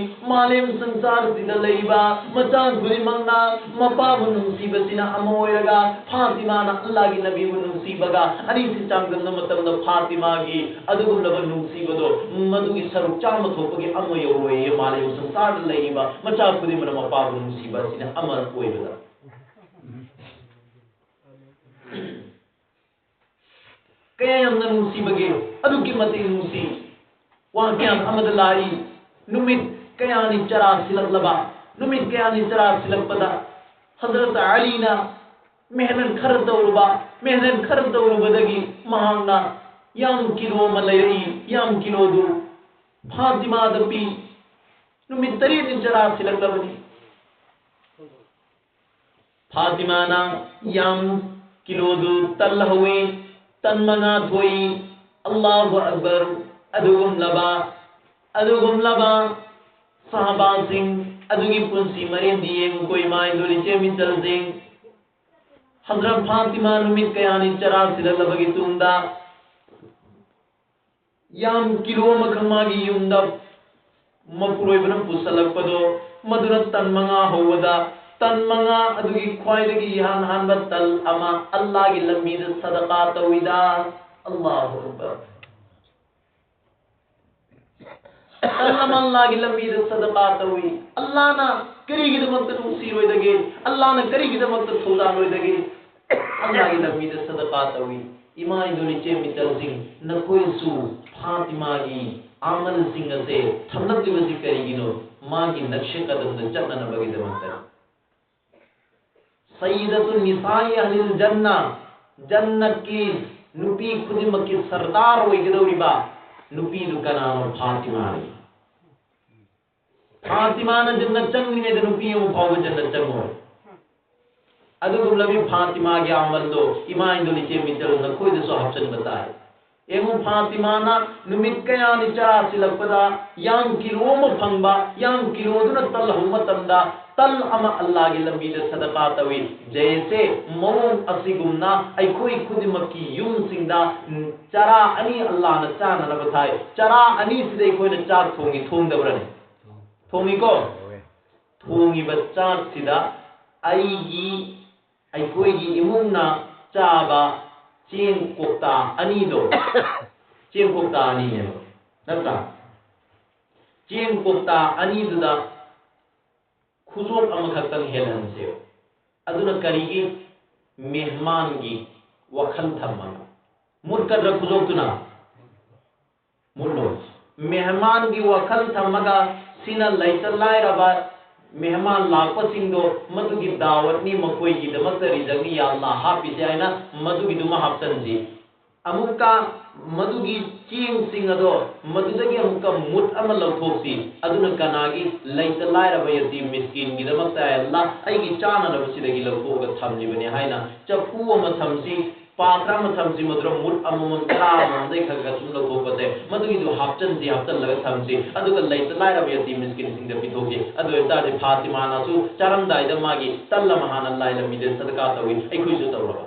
ꯃꯥꯂꯦꯝ ꯁꯪꯁꯥꯔꯁꯤꯗ ꯂꯩꯕ ꯃꯆꯥ ꯈꯨꯗꯤꯡꯃꯛꯅ ꯃꯄꯥꯕꯨ ꯅꯨꯡꯁꯤꯕꯁꯤꯅ ꯑꯃ ꯑꯣꯏꯔꯒ, ꯐꯥꯇꯤꯃꯥꯅ ꯑꯜꯂꯥꯍꯒꯤ ꯅꯕꯤꯕꯨ ꯅꯨꯡꯁꯤꯕꯒ ꯑꯅꯤꯁꯤ ꯆꯥꯡꯗꯝꯅ ꯃꯇꯝꯗ ꯐꯥꯇꯤꯃꯥꯒꯤ ꯑꯗꯨꯒꯨꯝꯂꯕ ꯅꯨꯡꯁꯤꯕꯗꯣ ꯃꯗꯨꯒꯤ ꯁꯔꯨꯛ ꯆꯥꯝꯃ ꯊꯣꯛꯄꯒꯤ ꯑꯃ ꯌꯧꯔꯣꯏꯌꯦ꯫ ꯃꯥꯂꯦꯝ ꯁꯪꯁꯥꯔꯗ ꯂꯩꯔꯤꯕ ꯃꯆꯥ ꯈꯨꯗꯤꯡꯃꯛꯅ ꯃꯄꯥꯕꯨ ꯅꯨꯡꯁꯤꯕ ꯑꯁꯤꯅ ꯑꯃ ꯑꯣꯏꯕꯗ꯫ ꯀꯌꯥ ꯌꯥꯝꯅ ꯅꯨꯡꯁꯤꯕꯒꯦ? ꯑꯗꯨꯛꯀꯤ ꯃꯇꯤꯛ ꯅꯨꯡꯁꯤ꯫ ꯋꯥꯀꯌꯥ ꯑꯃꯗ ꯂꯥꯛꯏ, ꯅꯨꯃꯤꯠ ꯀꯌꯥꯅꯤ ꯆꯔꯥ ꯁꯤꯜꯂꯛꯂꯕ, ꯅꯨꯃꯤꯠ ꯀꯌꯥꯅꯤ ꯆꯔꯥ ꯁꯤꯜꯂꯛꯄꯗ ꯍꯖꯔꯠ ꯑꯂꯤꯅ ꯃꯦꯍꯅꯠ ꯈꯔ ꯇꯧꯔꯨꯕ, ꯃꯦꯍꯅꯠ ꯈꯔ ꯇꯧꯔꯨꯕꯗꯒꯤ ꯃꯍꯥꯛꯅ ꯌꯥꯝ ꯀꯤꯂꯣ ꯑꯃ ꯂꯩꯔꯛꯏ꯫ ꯌꯥꯝ ꯀꯤꯂꯣꯗꯨ ꯐꯥꯇꯤꯃꯥꯗ ꯄꯤ꯫ ꯅꯨꯃꯤꯠ ꯇꯔꯦꯠꯅꯤ ꯆꯔꯥ ꯁꯤꯜꯂꯛꯂꯕꯅꯤ꯫ ꯐꯥꯇꯤꯃꯥꯅ ꯌꯥꯝ ꯀꯤꯂꯣꯗꯨ ꯇꯜꯍꯧꯏ, ꯇꯟ ꯃꯉꯥ ꯊꯣꯛꯏ꯫ ꯑꯜꯂꯥꯍꯨ ꯑꯛꯕꯔ! ꯑꯗꯨꯒꯨꯝꯂꯕ, ꯑꯗꯨꯒꯨꯝꯂꯕ ꯁꯍꯥꯕꯥꯁꯤꯡ ꯑꯗꯨꯒꯤ ꯄꯨꯟꯁꯤ ꯃꯔꯦꯟꯗꯤ ꯌꯦꯡꯉꯨꯀꯣ, ꯏꯃꯥ ꯏꯟꯗꯣꯜ ꯏꯆꯦ ꯃꯤꯆꯜꯁꯤꯡ꯫ ꯍꯖꯔꯠ ꯐꯥꯇꯤꯃꯥ ꯅꯨꯃꯤꯠ ꯀꯌꯥꯅꯤ ꯆꯔꯥ ꯁꯤꯜꯂꯛꯂꯕꯒꯤ ꯇꯨꯡꯗ ꯌꯥꯝ ꯀꯤꯂꯣ ꯑꯃꯈꯛ ꯃꯥꯒꯤ ꯌꯨꯝꯗ ꯃꯄꯨꯔꯣꯏꯕꯅ ꯄꯨꯁꯜꯂꯛꯄꯗꯣ, ꯃꯗꯨꯅ ꯇꯟ ꯃꯉꯥ ꯍꯧꯕꯗ, ꯇꯟ ꯃꯉꯥ ꯑꯗꯨꯒꯤ ꯈ꯭ꯋꯥꯏꯗꯒꯤ ꯏꯍꯥꯟ ꯍꯥꯟꯕ ꯇꯜ ꯑꯃ ꯑꯜꯂꯥꯒꯤ ꯂꯝꯕꯤꯗ ꯁꯗꯀꯥ ꯇꯧꯏꯗ꯫ ꯑꯜꯂꯥꯍꯨ ꯑꯛꯕꯔ! ꯇꯟ ꯑꯃ ꯑꯜꯂꯥꯒꯤ ꯂꯝꯕꯤꯗ ꯁꯗꯀꯥ ꯇꯧꯏ꯫ ꯑꯜꯂꯥꯅ ꯀꯔꯤꯒꯤꯗꯃꯛꯇ ꯅꯨꯡꯁꯤꯔꯣꯏꯗꯒꯦ? ꯑꯜꯂꯥꯅ ꯀꯔꯤꯒꯤꯗꯃꯛꯇ ꯊꯧꯖꯥꯜꯂꯣꯏꯗꯒꯦ? ꯑꯜꯂꯥꯒꯤ ꯂꯝꯕꯤꯗ ꯁꯗꯀꯥ ꯇꯧꯏ꯫ ꯏꯃꯥ ꯏꯟꯗꯣꯜ ꯏꯆꯦ ꯃꯤꯆꯜꯁꯤꯡ, ꯅꯈꯣꯏꯁꯨ ꯐꯥꯇꯤꯃꯥꯒꯤ ꯑꯃꯜꯁꯤꯡ ꯑꯁꯦ ꯊꯝꯂꯛꯂꯤꯕꯁꯤ ꯀꯔꯤꯒꯤꯅꯣ? ꯃꯥꯒꯤ ꯅꯛꯁꯦ ꯀꯗꯝꯗ ꯆꯠꯅꯅꯕꯒꯤꯗꯃꯛꯇ꯫ ꯁꯌꯤꯗꯇꯨ ꯅꯤꯁꯥꯏ ꯑꯍꯂꯤꯜ ꯖꯟꯅ, ꯖꯟꯅꯠꯀꯤ ꯅꯨꯄꯤ ꯈꯨꯗꯤꯡꯃꯛꯀꯤ ꯁꯔꯗꯥꯔ ꯑꯣꯏꯒꯗꯧꯔꯤꯕ ꯅꯨꯄꯤꯗꯨ ꯀꯅꯥꯅꯣ? ꯐꯥꯇꯤꯃꯥꯅꯤ꯫ ꯐꯥꯇꯤꯃꯥꯅ ꯖꯟꯅꯠ ꯆꯪꯗ꯭ꯔꯤꯉꯩꯗ ꯅꯨꯄꯤ ꯑꯃ ꯐꯥꯎꯕ ꯖꯟꯅꯠ ꯆꯪꯉꯣꯏ꯫ ꯑꯗꯨꯒꯨꯝꯂꯕꯤ ꯐꯥꯇꯤꯃꯥꯒꯤ ꯑꯃꯜꯗꯣ ꯏꯃꯥ ꯏꯟꯗꯣꯜ ꯏꯆꯦ ꯃꯤꯆꯜ ꯅꯈꯣꯏꯗꯁꯨ ꯍꯥꯞꯆꯤꯟꯕ ꯇꯥꯏ꯫ ꯌꯦꯡꯉꯨ, ꯐꯥꯇꯤꯃꯥꯅ ꯅꯨꯃꯤꯠ ꯀꯌꯥꯅꯤ ꯆꯔꯥ ꯁꯤꯜꯂꯛꯄꯗ ꯌꯥꯝ ꯀꯤꯂꯣ ꯑꯃ ꯐꯪꯕ, ꯌꯥꯝ ꯀꯤꯂꯣꯗꯨꯅ ꯇꯜ ꯍꯧꯕ ꯃꯇꯝꯗ ꯇꯜ ꯑꯃ ꯑꯜꯂꯥꯒꯤ ꯂꯝꯕꯤꯗ ꯁꯗꯀꯥ ꯇꯧꯏ꯫ ꯖꯩꯁꯦ ꯃꯑꯣꯡ ꯑꯁꯤꯒꯨꯝꯅ ꯑꯩꯈꯣꯏ ꯈꯨꯗꯤꯡꯃꯛꯀꯤ ꯌꯨꯝꯁꯤꯡꯗ ꯆꯔꯥ ꯑꯅꯤ ꯑꯜꯂꯥꯅ ꯆꯥꯅꯅꯕ ꯊꯥꯏ꯫ ꯆꯔꯥ ꯑꯅꯤꯁꯤꯗ ꯑꯩꯈꯣꯏꯅ ꯆꯥꯛ ꯊꯣꯡꯉꯤ, ꯊꯣꯡꯗꯕ꯭ꯔꯅꯦ? ꯊꯣꯡꯉꯤꯀꯣ? ꯊꯣꯡꯉꯤꯕ ꯆꯥꯛꯁꯤꯗ ꯑꯩꯒꯤ, ꯑꯩꯈꯣꯏꯒꯤ ꯏꯃꯨꯡꯅ ꯆꯥꯕ ꯆꯦꯡ ꯀꯣꯛꯇꯥ ꯑꯅꯤꯗꯣ, ꯆꯦꯡ ꯀꯣꯛꯇꯥ ꯑꯅꯤꯅꯦꯕ, ꯅꯠꯇ꯭ꯔꯥ? ꯆꯦꯡ ꯀꯣꯛꯇꯥ ꯑꯅꯤꯗꯨꯗ ꯈꯨꯖꯣꯞ ꯑꯃꯈꯛꯇꯪ ꯍꯦꯜꯍꯟꯁꯦꯕ꯫ ꯑꯗꯨꯅ ꯀꯔꯤꯒꯤ? ꯃꯦꯍꯃꯥꯟꯒꯤ ꯋꯥꯈꯜ ꯊꯝꯃꯒ꯫ ꯃꯨꯠꯀꯗ꯭ꯔꯥ ꯈꯨꯗꯣꯛꯇꯨꯅ? ꯃꯨꯠꯂꯣꯏ꯫ ꯃꯦꯍꯃꯥꯟꯒꯤ ꯋꯥꯈꯜ ꯊꯝꯃꯒ, ꯁꯤꯅ ꯂꯩꯇ ꯂꯥꯏꯔꯕ ꯃꯦꯍꯃꯥꯟ ꯂꯥꯛꯄꯁꯤꯡꯗꯣ ꯃꯗꯨꯒꯤ ꯗꯥꯋꯠꯅꯤ, ꯃꯈꯣꯏꯒꯤꯗꯃꯛꯇ ꯔꯤꯖꯛꯅꯤ, ꯌꯥ ꯑꯜꯂꯥ ꯍꯥꯞꯄꯤꯁꯦ ꯍꯥꯏꯅ ꯃꯗꯨꯒꯤꯗꯨꯃ ꯍꯥꯞꯆꯟꯁꯤ꯫ ꯑꯃꯨꯛꯀ ꯃꯗꯨꯒꯤ ꯆꯦꯡꯁꯤꯡ ꯑꯗꯣ ꯃꯗꯨꯗꯒꯤ ꯑꯃꯨꯛꯀ ꯃꯨꯠ ꯑꯃ ꯂꯧꯊꯣꯛꯁꯤ꯫ ꯑꯗꯨꯅ ꯀꯅꯥꯒꯤ? ꯂꯩꯇ ꯂꯥꯏꯔꯕ ꯌꯇꯤꯝ ꯃꯤꯁꯀꯤꯟꯒꯤꯗꯃꯛꯇ, "ꯑꯦ ꯑꯜꯂꯥ, ꯑꯩꯒꯤ ꯆꯥꯅꯅꯕ ꯁꯤꯗꯒꯤ ꯂꯧꯊꯣꯛꯑꯒ ꯊꯝꯂꯤꯕꯅꯤ" ꯍꯥꯏꯅ ꯆꯐꯨ ꯑꯃ ꯊꯝꯁꯤ, ꯄꯥꯇ꯭ꯔ ꯑꯃ ꯊꯝꯁꯤ, ꯃꯗꯨꯗ ꯃꯨꯠ ꯑꯃꯃꯝ, ꯆꯔꯥ ꯑꯃꯃꯝꯗꯒꯤ ꯈꯔ ꯈꯔ ꯁꯨꯝ ꯂꯧꯊꯣꯛꯄꯁꯦ, ꯃꯗꯨꯒꯤꯗꯨ ꯍꯥꯞꯆꯟꯁꯤ, ꯍꯥꯞꯆꯜꯂꯒ ꯊꯝꯁꯤ꯫ ꯑꯗꯨꯒ ꯂꯩꯇ ꯂꯥꯏꯔꯕ ꯌꯇꯤꯝ ꯃꯤꯁꯀꯤꯟꯁꯤꯡꯗ ꯄꯤꯊꯣꯛꯁꯤ꯫ ꯑꯗꯨ ꯑꯣꯏꯕ ꯇꯥꯔꯗꯤ ꯐꯥꯇꯤꯃꯥꯅꯁꯨ ꯆꯥꯔꯝꯗꯥꯏꯗ ꯃꯥꯒꯤ ꯇꯜ ꯑꯃ ꯍꯥꯟꯅ ꯂꯥꯏ ꯂꯝꯕꯤꯗ ꯁꯗꯀꯥ ꯇꯧꯏ, ꯑꯩꯈꯣꯏꯁꯨ ꯇꯧꯔꯕ?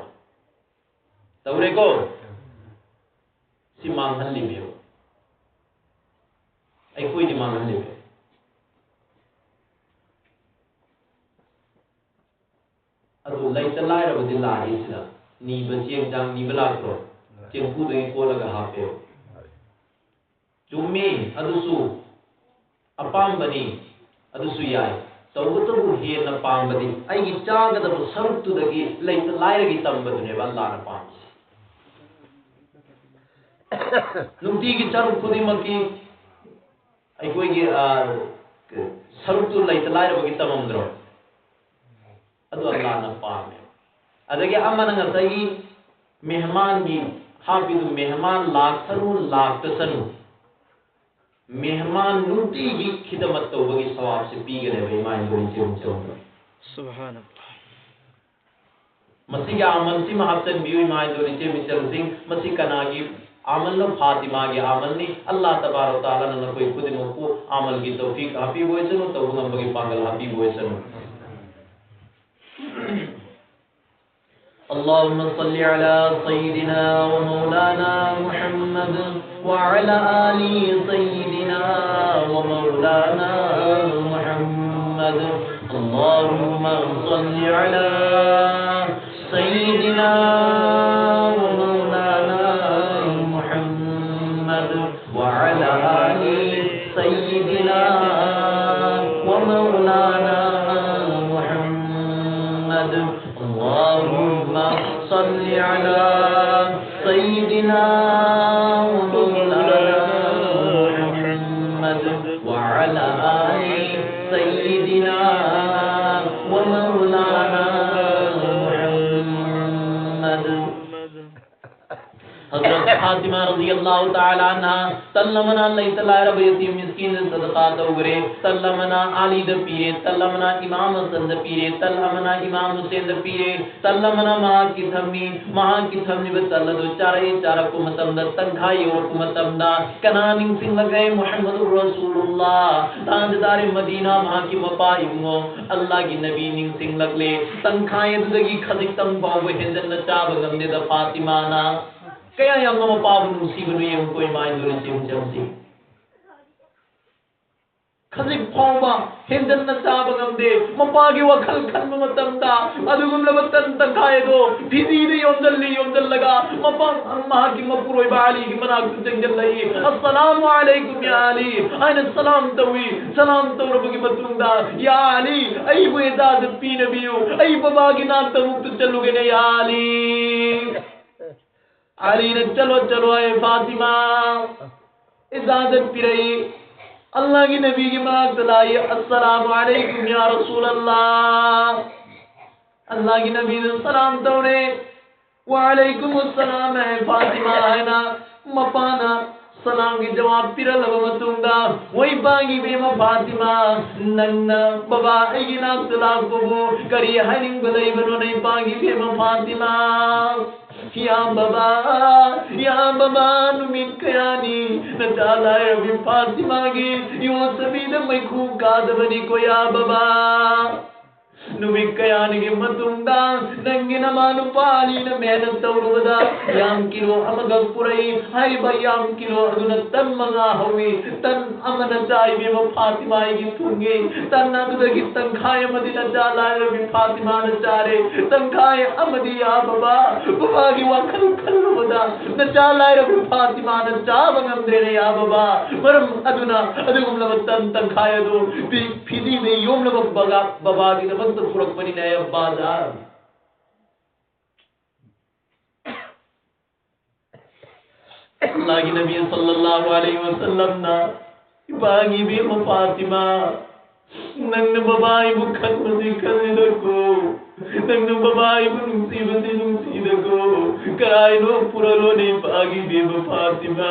ꯇꯧꯔꯦꯀꯣ? ꯁꯤ ꯃꯥꯡꯍꯜꯂꯤꯃꯦꯕ꯫ ꯑꯩꯈꯣꯏꯗꯤ ꯃꯥꯡꯍꯜꯂꯤꯃꯦ꯫ ꯑꯗꯨ ꯂꯩꯇ ꯂꯥꯏꯔꯕꯗꯤ ꯂꯥꯛꯏ ꯁꯤꯗ꯫ ꯅꯤꯕ, ꯆꯦꯡ ꯆꯥꯡ ꯅꯤꯕ ꯂꯥꯛꯇ꯭ꯔꯣ? ꯆꯦꯡꯐꯨꯗꯒꯤ ꯀꯣꯠꯂꯒ ꯍꯥꯞꯄꯦꯕ꯫ ꯆꯨꯝꯃꯤ, ꯑꯗꯨꯁꯨ ꯑꯄꯥꯝꯕꯅꯤ, ꯑꯗꯨꯁꯨ ꯌꯥꯏ꯫ ꯇꯧꯕꯇꯕꯨ ꯍꯦꯟꯅ ꯄꯥꯝꯕꯗꯤ ꯑꯩꯒꯤ ꯆꯥꯒꯗꯕ ꯁꯔꯨꯛꯇꯨꯗꯒꯤ ꯂꯩꯇ ꯂꯥꯏꯔꯒꯤ ꯇꯝꯕꯗꯨꯅꯦꯕ ꯑꯜꯂꯥꯅ ꯄꯥꯝꯃꯤꯁꯦ꯫ ꯅꯨꯡꯇꯤꯒꯤ ꯁꯔꯨꯛ ꯈꯨꯗꯤꯡꯃꯛꯀꯤ ꯑꯩꯈꯣꯏꯒꯤ, ꯑ, ꯁꯔꯨꯛꯇꯨ ꯂꯩꯇ ꯂꯥꯏꯔꯕꯒꯤ ꯇꯝꯃꯝꯗ꯭ꯔꯣ? ꯑꯗꯨ ꯑꯜꯂꯥꯅ ꯄꯥꯝꯃꯦ꯫ ꯑꯗꯒꯤ ꯑꯃꯅ ꯉꯁꯥꯏꯒꯤ ꯃꯦꯍꯃꯥꯟꯒꯤ ꯍꯥꯞꯄꯤꯗꯨ, ꯃꯦꯍꯃꯥꯟ ꯂꯥꯛꯁꯅꯨ ꯂꯥꯛꯇꯁꯅꯨ, ꯃꯦꯍꯃꯥꯟ ꯅꯨꯡꯇꯤꯒꯤ ꯈꯤꯗꯃꯠ ꯇꯧꯕꯒꯤ ꯁꯋꯥꯕꯁꯤ ꯄꯤꯒꯅꯦꯕ ꯏꯃꯥ ꯏꯟꯗꯣ ꯏꯆꯦ ꯏꯆꯦ꯫ ꯁꯨꯕꯍꯥꯅꯜꯂꯥꯍ꯫ ꯃꯁꯤꯒꯤ ꯑꯃꯜꯁꯤꯃ ꯍꯥꯞꯆꯤꯟꯕꯤꯌꯨ ꯏꯃꯥ ꯏꯟꯗꯣ ꯏꯆꯦ ꯏꯆꯜꯁꯤꯡ꯫ ꯃꯁꯤ ꯀꯅꯥꯒꯤ ꯑꯃꯜꯅꯣ? ꯐꯥꯇꯤꯃꯥꯒꯤ ꯑꯃꯜꯅꯤ꯫ ꯑꯜꯂꯥꯍ ꯇꯕꯥꯔꯛ ꯇꯥꯂꯥꯅ ꯅꯈꯣꯏ ꯈꯨꯗꯤꯡꯃꯛꯄꯨ ꯑꯃꯜꯒꯤ ꯇꯧꯐꯤꯛ ꯍꯥꯞꯄꯤꯕ ꯑꯣꯏꯁꯅꯨ, ꯇꯧꯕ ꯉꯝꯕꯒꯤ ꯄꯥꯡꯒꯜ ꯍꯥꯞꯄꯤꯕ ꯑꯣꯏꯁꯅꯨ꯫ اللهم صل على سيدنا ومولانا محمد وعلى آل سيدنا ومولانا محمد. اللهم صل على سيدنا ومولانا محمد وعلى آل سيدنا ومولانا محمد. اللهم صل على سيدنا سيدنا ومولانا محمد وعلى آل سيدنا ومولانا محمد. ހަޒްރަތު ފާޠިމާ ރަޟިޔަﷲ ތަޢާލާ ޢަންހާ ތަން އަމަނާ ލައްތަ ލާއިރަ ޔަތީމް މިސްކީން ސަދަޤާތަށް އުގުރޭ، ތަން އަމަނާ ޢަލީ ދަ ޕީރޭ، ތަން އަމަނާ އިމާމް ޙަސަން ދަ ޕީރޭ، ތަން އަމަނާ އިމާމް ޙުސައިން ދަ ޕީރޭ، ތަން އަމަނާ މާ ކިތަންމީ، މާ ކިތަންމީ ބަ ތަން ލަދޯ ޗާރަ އެ ޗާރަ ކުމަ ތަން ދަ ތަން ކާ އެ އުރަ ކުމަ ތަން ދަ ކަނާ ނިންސިން ލަގައޭ މުޙައްމަދު ރަސޫލުﷲ. ތާޖްދާރެ މަދީނާ މާކި މަޕާ އިއްމޯ ﷲ ގެ ނަބީ ނިންސިން ލަގްލޭ. ތަން ކާ އެ ދުދަގީ ކަޒި ތަން ބައުބަ ހެންދަން ނަ ޗާބަ ގަންދެ ދަ ފާޠިމާ ނާ. ކަޔާ ޔަމްމަ މަޕާ ބުނު ސީބަ ނުޔެ އުން ކޮއި މާއިން ދުރި ސިމް ޗަމްސީ. ކަޒި ފައުބާ ހެންދަން ނަ ޗާބަ ގަންދޭ، މަޕާގެ ވަކަލް ކަންމަ ތަންތާ، އަދުގުން ލަބަ ތަން ތަކާއެދޯ، ފިދީދެ ޔޮންދައްލި ޔޮންދައްލަގާ، މަޕާ މަހަކި މަޕުރޮއި ބާލީގެ މަނާކު ޖެންގެއްލައި، އައްސަލާމު ޢަލައިކުމް ޔާ ޢަލީ. އައިނަ ސަލާމް ތައުވީ، ސަލާމް ތައުރަބުގެ މަތުންދާ، ޔާ ޢަލީ، އައިބު އެދާދަ ޕީނަބިޔު، އައި ބަބާގެ ނާތަ މުކްތު ޗަލުގެނެ ޔާ ޢަލީ. ޢަލީ ނައްޗަލު އައްޗަލު އައި ފާތިމާ. އެ ދާދަ ޕިރައީ، ﷲ ގެ ނަބީގެ މާތަލާއި، އައްސަލާމު ޢަލައިކުމް ޔާ ރަސޫލަﷲ. ﷲ ގެ ނަބީ ސަލާމް ތައުރޭ. ވަޢަލައިކުމުއްސަލާމް އޭ ފާތިމާ އަހަނާ މަޕާނާ ސަލާމްގެ ޖަވާބު ޕިރަ ލަބަމަތުންދާ ވައިބާގި ބޭމަ ފާތިމާ ނަންނަ ބަބާ އައިގިނާ ތަލާގު ކަރީ ހަނިން ބަލައިބަނު ނައިބާގި ބޭމަ ފާތިމާ. ޔާ ބަބާ، ޔާ ބަބާ، ނުމިއްކަޔާނީ ނަޖާލާއިރަ ބި ފާތިމާގެ ޔޯސަބީދަ މައިކޫ ކާދަބަނިކޮ ޔާ ބަބާ. ނުމިއްކަޔާނީގެ މަތުންދާ ނަންގެ ނަމާ ނުޕާލީނަ މޭނަ ތައުރުވަދާ ޔާމް ކިލޯ ހަމަގަ ފުރައި ހައިބަ ޔާމް ކިލޯ އަދުނަ ތަން މަގާ ހޮވި ތަން އަމަނަ ޖާއިބީމަ ފާތިމާއިގެ ތުންގެ ތަން އަދުދަގި ތަން ކާޔަމަދި ނަޖާލާއިރަ ބި ފާތިމާ ނަ ޗާރޭ ތަން ކާޔަ އަމަދި ޔާ ބަބާ. ބަބާގެ ވާ ކަލު ކަލު ވަދާ ނަޖާލާއިރަ ބި ފާތިމާ ނަ ޗާބަ ގަންދޭނެ ޔާ ބަބާ. ވަރަށް އަދުނަ އަދުގުން ލަބަ ތަން ތަން ކާޔަދޯ ބި ފިދީ ދެ ޔޯމް ލަބަ ބަގާ ބަބާގެ ނަމަންތަ ފުރަކް ވަނި ނަޔަ ބާޒާ. ꯑꯜꯂꯥꯍꯒꯤ ꯅꯕꯤ ꯁꯜꯂꯜꯂꯥꯍꯨ ꯑꯂꯩꯍꯤ ꯋꯁꯜꯂꯝꯅ, "ꯏꯄꯥꯒꯤ ꯏꯕꯦꯝꯃ ꯐꯥꯇꯤꯃꯥ, ꯅꯪꯅ ꯕꯕꯥ ꯑꯩꯕꯨ ꯈꯟꯕꯁꯤ ꯈꯜꯂꯤꯗꯀꯣ, ꯅꯪꯅ ꯕꯕꯥ ꯑꯩꯕꯨ ꯅꯨꯡꯁꯤꯕꯁꯤ ꯅꯨꯡꯁꯤꯗꯀꯣ, ꯀꯔꯥꯏꯅꯣ ꯄꯨꯔꯛꯂꯣꯅꯦ ꯏꯄꯥꯒꯤ ꯏꯕꯦꯝꯃ ꯐꯥꯇꯤꯃꯥ?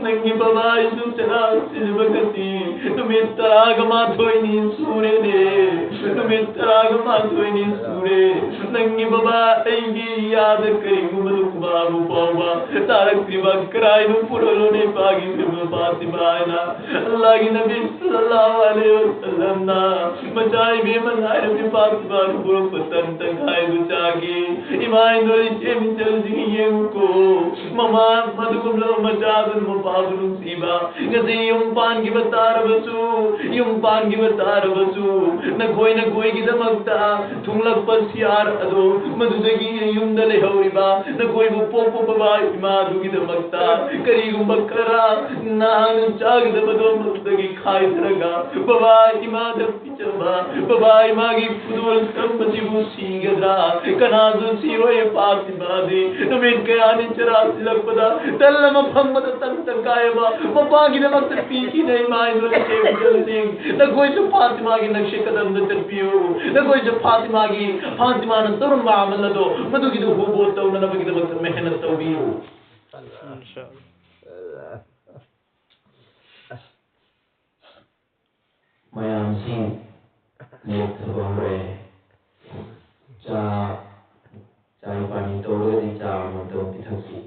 ꯅꯪꯒꯤ ꯕꯕꯥ ꯑꯩꯁꯨ ꯆꯔꯥ ꯁꯤꯖꯕ ꯉꯁꯤ ꯅꯨꯃꯤꯠ ꯇꯔꯥꯒ ꯃꯥꯊꯣꯏꯅꯤ ꯁꯨꯔꯦꯅꯦ, ꯅꯨꯃꯤꯠ ꯇꯔꯥꯒ ꯃꯥꯊꯣꯏꯅꯤ ꯁꯨꯔꯦ꯫ ꯅꯪꯒꯤ ꯕꯕꯥ ꯑꯩꯒꯤ ꯌꯥꯗ ꯀꯔꯤꯒꯨꯝꯕ ꯂꯨꯀꯨꯃꯥꯕꯨ ꯐꯥꯎꯕ ꯇꯥꯔꯛꯇ꯭ꯔꯤꯕ, ꯀꯔꯥꯏꯅꯣ ꯄꯨꯔꯛꯂꯣꯅꯦ ꯏꯄꯥꯒꯤ ꯏꯕꯦꯝꯃ ꯐꯥꯇꯤꯃꯥ?" ꯍꯥꯏꯅ ꯑꯜꯂꯥꯍꯒꯤ ꯅꯕꯤ ꯁꯜꯂꯜꯂꯥꯍꯨ ꯑꯂꯩꯍꯤ ꯋꯁꯜꯂꯝꯅ ꯃꯆꯥ ꯏꯕꯦꯝꯃ ꯂꯥꯏꯔꯕꯤ ꯐꯥꯇꯤꯃꯥꯅ ꯄꯨꯔꯛꯄ ꯇꯟ ꯇꯪꯈꯥꯏꯗꯨ ꯆꯥꯈꯤ꯫ ꯏꯃꯥ ꯏꯟꯗꯣꯔ, ꯏꯆꯦ ꯃꯤꯆꯜꯁꯤꯡ ꯌꯦꯡꯉꯨꯀꯣ, ꯃꯃꯥ ꯃꯗꯨꯒꯨꯝꯂꯕ ꯃꯆꯥꯗꯨꯅ ꯃꯄꯥꯕꯨ ꯅꯨꯡꯁꯤꯕ, ꯉꯁꯤ ꯌꯨꯝ ꯄꯥꯟꯈꯤꯕ ꯇꯥꯔꯕꯁꯨ, ꯌꯨꯝ ꯄꯥꯟꯈꯤꯕ ꯇꯥꯔꯕꯁꯨ, ꯅꯈꯣꯏ ꯅꯈꯣꯏꯒꯤꯗꯃꯛꯇ ꯊꯨꯡꯂꯛꯄ ꯁꯤꯌꯥꯔ ꯑꯗꯣ, ꯃꯗꯨꯗꯒꯤ ꯌꯨꯝꯗ ꯂꯩꯍꯧꯔꯤꯕ ꯅꯈꯣꯏꯕꯨ ꯄꯣꯛꯄ ꯕꯕꯥ ꯏꯃꯥꯗꯨꯒꯤꯗꯃꯛꯇ ꯀꯔꯤꯒꯨꯝꯕ ꯈꯔ ꯅꯍꯥꯛꯅ ꯆꯥꯒꯗꯕꯗꯣ ꯃꯗꯨꯗꯒꯤ ꯈꯥꯏꯊꯔꯒ ꯕꯕꯥ ꯏꯃꯥꯗ ꯄꯤꯖꯕ, ꯕꯕꯥ ꯏꯃꯥꯒꯤ ꯈꯨꯗꯣꯜ ꯇꯝꯕꯁꯤꯕꯨ ꯁꯤꯒꯗ꯭ꯔꯥ? ꯀꯅꯥꯁꯨ ꯁꯤꯔꯣꯏ꯫ ꯐꯥꯇꯤꯃꯥꯗꯤ ꯅꯨꯃꯤꯠ ꯀꯌꯥꯅꯤ ꯆꯔꯥ ꯁꯤꯜꯂꯛꯄꯗ ꯇꯜ ꯑꯃ ꯐꯪꯕꯗ ꯇꯟ ꯇꯪꯈꯥꯏ ꯑꯃ ꯃꯄꯥꯒꯤꯗꯃꯛꯇ ꯄꯤꯈꯤꯅꯦ꯫ ꯏꯃꯥ ꯏꯟꯗꯣꯔ, ꯏꯆꯦ ꯃꯤꯆꯜꯁꯤꯡ, ꯅꯈꯣꯏꯁꯨ ꯐꯥꯇꯤꯃꯥꯒꯤ ꯅꯛꯁꯦ ꯀꯗꯝꯗ ꯆꯠꯄꯤꯌꯨ꯫ ꯅꯈꯣꯏꯁꯨ ꯐꯥꯇꯤꯃꯥꯒꯤ, ꯐꯥꯇꯤꯃꯥꯅ ꯇꯧꯔꯝꯕ ꯑꯃꯜ ꯑꯗꯣ ꯃꯗꯨꯒꯤꯗꯨ ꯍꯨꯕꯣꯠ ꯇꯧꯅꯅꯕꯒꯤꯗꯃꯛꯇ ꯃꯦꯍꯅꯠ ꯇꯧꯕꯤꯌꯨ꯫ ꯃꯌꯥꯝꯁꯤ ꯂꯦꯞꯊꯕ ꯍꯧꯔꯛꯑꯦ꯫ ꯆꯥ, ꯆꯥ ꯄꯥꯅꯤ ꯇꯧꯔꯒꯗꯤ ꯆꯥ ꯑꯃꯃꯝꯇꯪ ꯄꯤꯊꯛꯁꯤ꯫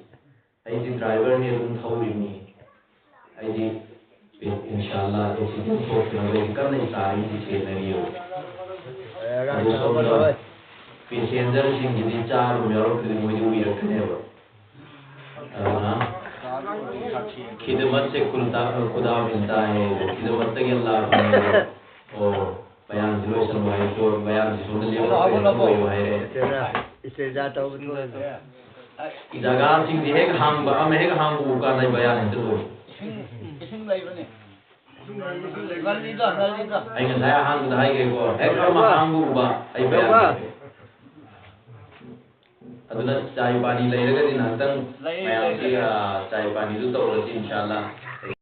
ꯑꯩꯗꯤ ꯗ꯭ꯔꯥꯏꯚꯔꯅꯤ, ꯑꯗꯨꯝ ꯊꯧꯔꯤꯅꯤ꯫ ꯑꯩꯗꯤ ꯏꯟꯁꯥꯜꯂꯥ ꯑꯦꯛꯁꯤꯗꯦꯟ ꯊꯣꯛꯇꯅꯕ ꯑꯩꯗꯤ ꯀꯟꯅ ꯏꯆꯥ ꯑꯅꯤꯁꯤ ꯁꯦꯟꯅꯔꯤꯕ꯫ ꯑꯗꯨ ꯁꯣꯝꯗ ꯄꯦꯁꯦꯟꯖꯔꯁꯤꯡꯁꯤꯗꯤ ꯆꯥꯕ ꯌꯥꯎꯔꯛꯇ꯭ꯔꯗꯤ ꯃꯣꯏꯗꯤ ꯎꯏꯔꯛꯀꯅꯦꯕ꯫ ꯑꯗꯨꯅ ꯈꯤꯗꯃꯠꯁꯦ ꯈꯨꯗꯥ ꯃꯤꯜꯇꯥ ꯍꯦ, ꯈꯤꯗꯃꯠꯇꯒꯤ ꯑꯜꯂꯥꯍ ꯐꯪꯉꯦ꯫ ꯑꯣ, ꯕꯌꯥꯟꯁꯤ ꯂꯣꯏꯁꯜꯂꯣ ꯍꯥꯏꯀꯣ, ꯕꯌꯥꯟꯁꯤ ꯁꯣꯝꯗ ꯂꯦꯞꯄꯣ, ꯂꯣꯏꯌꯣ ꯍꯥꯏꯔꯦ꯫ ꯏꯁꯇꯦꯖꯥ ꯇꯧꯕꯗꯣ꯫ ꯖꯒꯥꯁꯤꯡꯁꯤ ꯍꯦꯛ ꯍꯥꯡꯕ, ꯑꯃ ꯍꯦꯛ ꯍꯥꯡꯕ ꯎ ꯀꯥꯟꯗ ꯑꯩ ꯕꯌꯥꯟ ꯍꯦꯛꯇ ꯂꯣꯏ꯫ ꯏꯁꯤꯡ ꯂꯩꯕꯅꯦ꯫ ꯒꯜꯂꯤꯗ, ꯒꯜꯂꯤꯗ꯫ ꯑꯩ ꯉꯁꯥꯏ ꯑꯍꯥꯟꯕꯗ ꯍꯥꯏꯈ꯭ꯔꯦꯀꯣ, ꯍꯦꯛ ꯑꯃ ꯍꯥꯡꯕ ꯎꯕ ꯑꯩ ꯕꯌꯥꯟ ꯂꯣꯏ꯫ ꯑꯗꯨꯅ ꯆꯥꯏ ꯄꯥꯅꯤ ꯂꯩꯔꯒꯗꯤ ꯉꯥꯏꯍꯥꯛꯇꯪ ꯃꯌꯥꯝꯁꯤ ꯆꯥꯏ ꯄꯥꯅꯤꯗꯨ ꯇꯧꯔꯁꯤ ꯏꯟꯁꯥꯜꯂꯥ꯫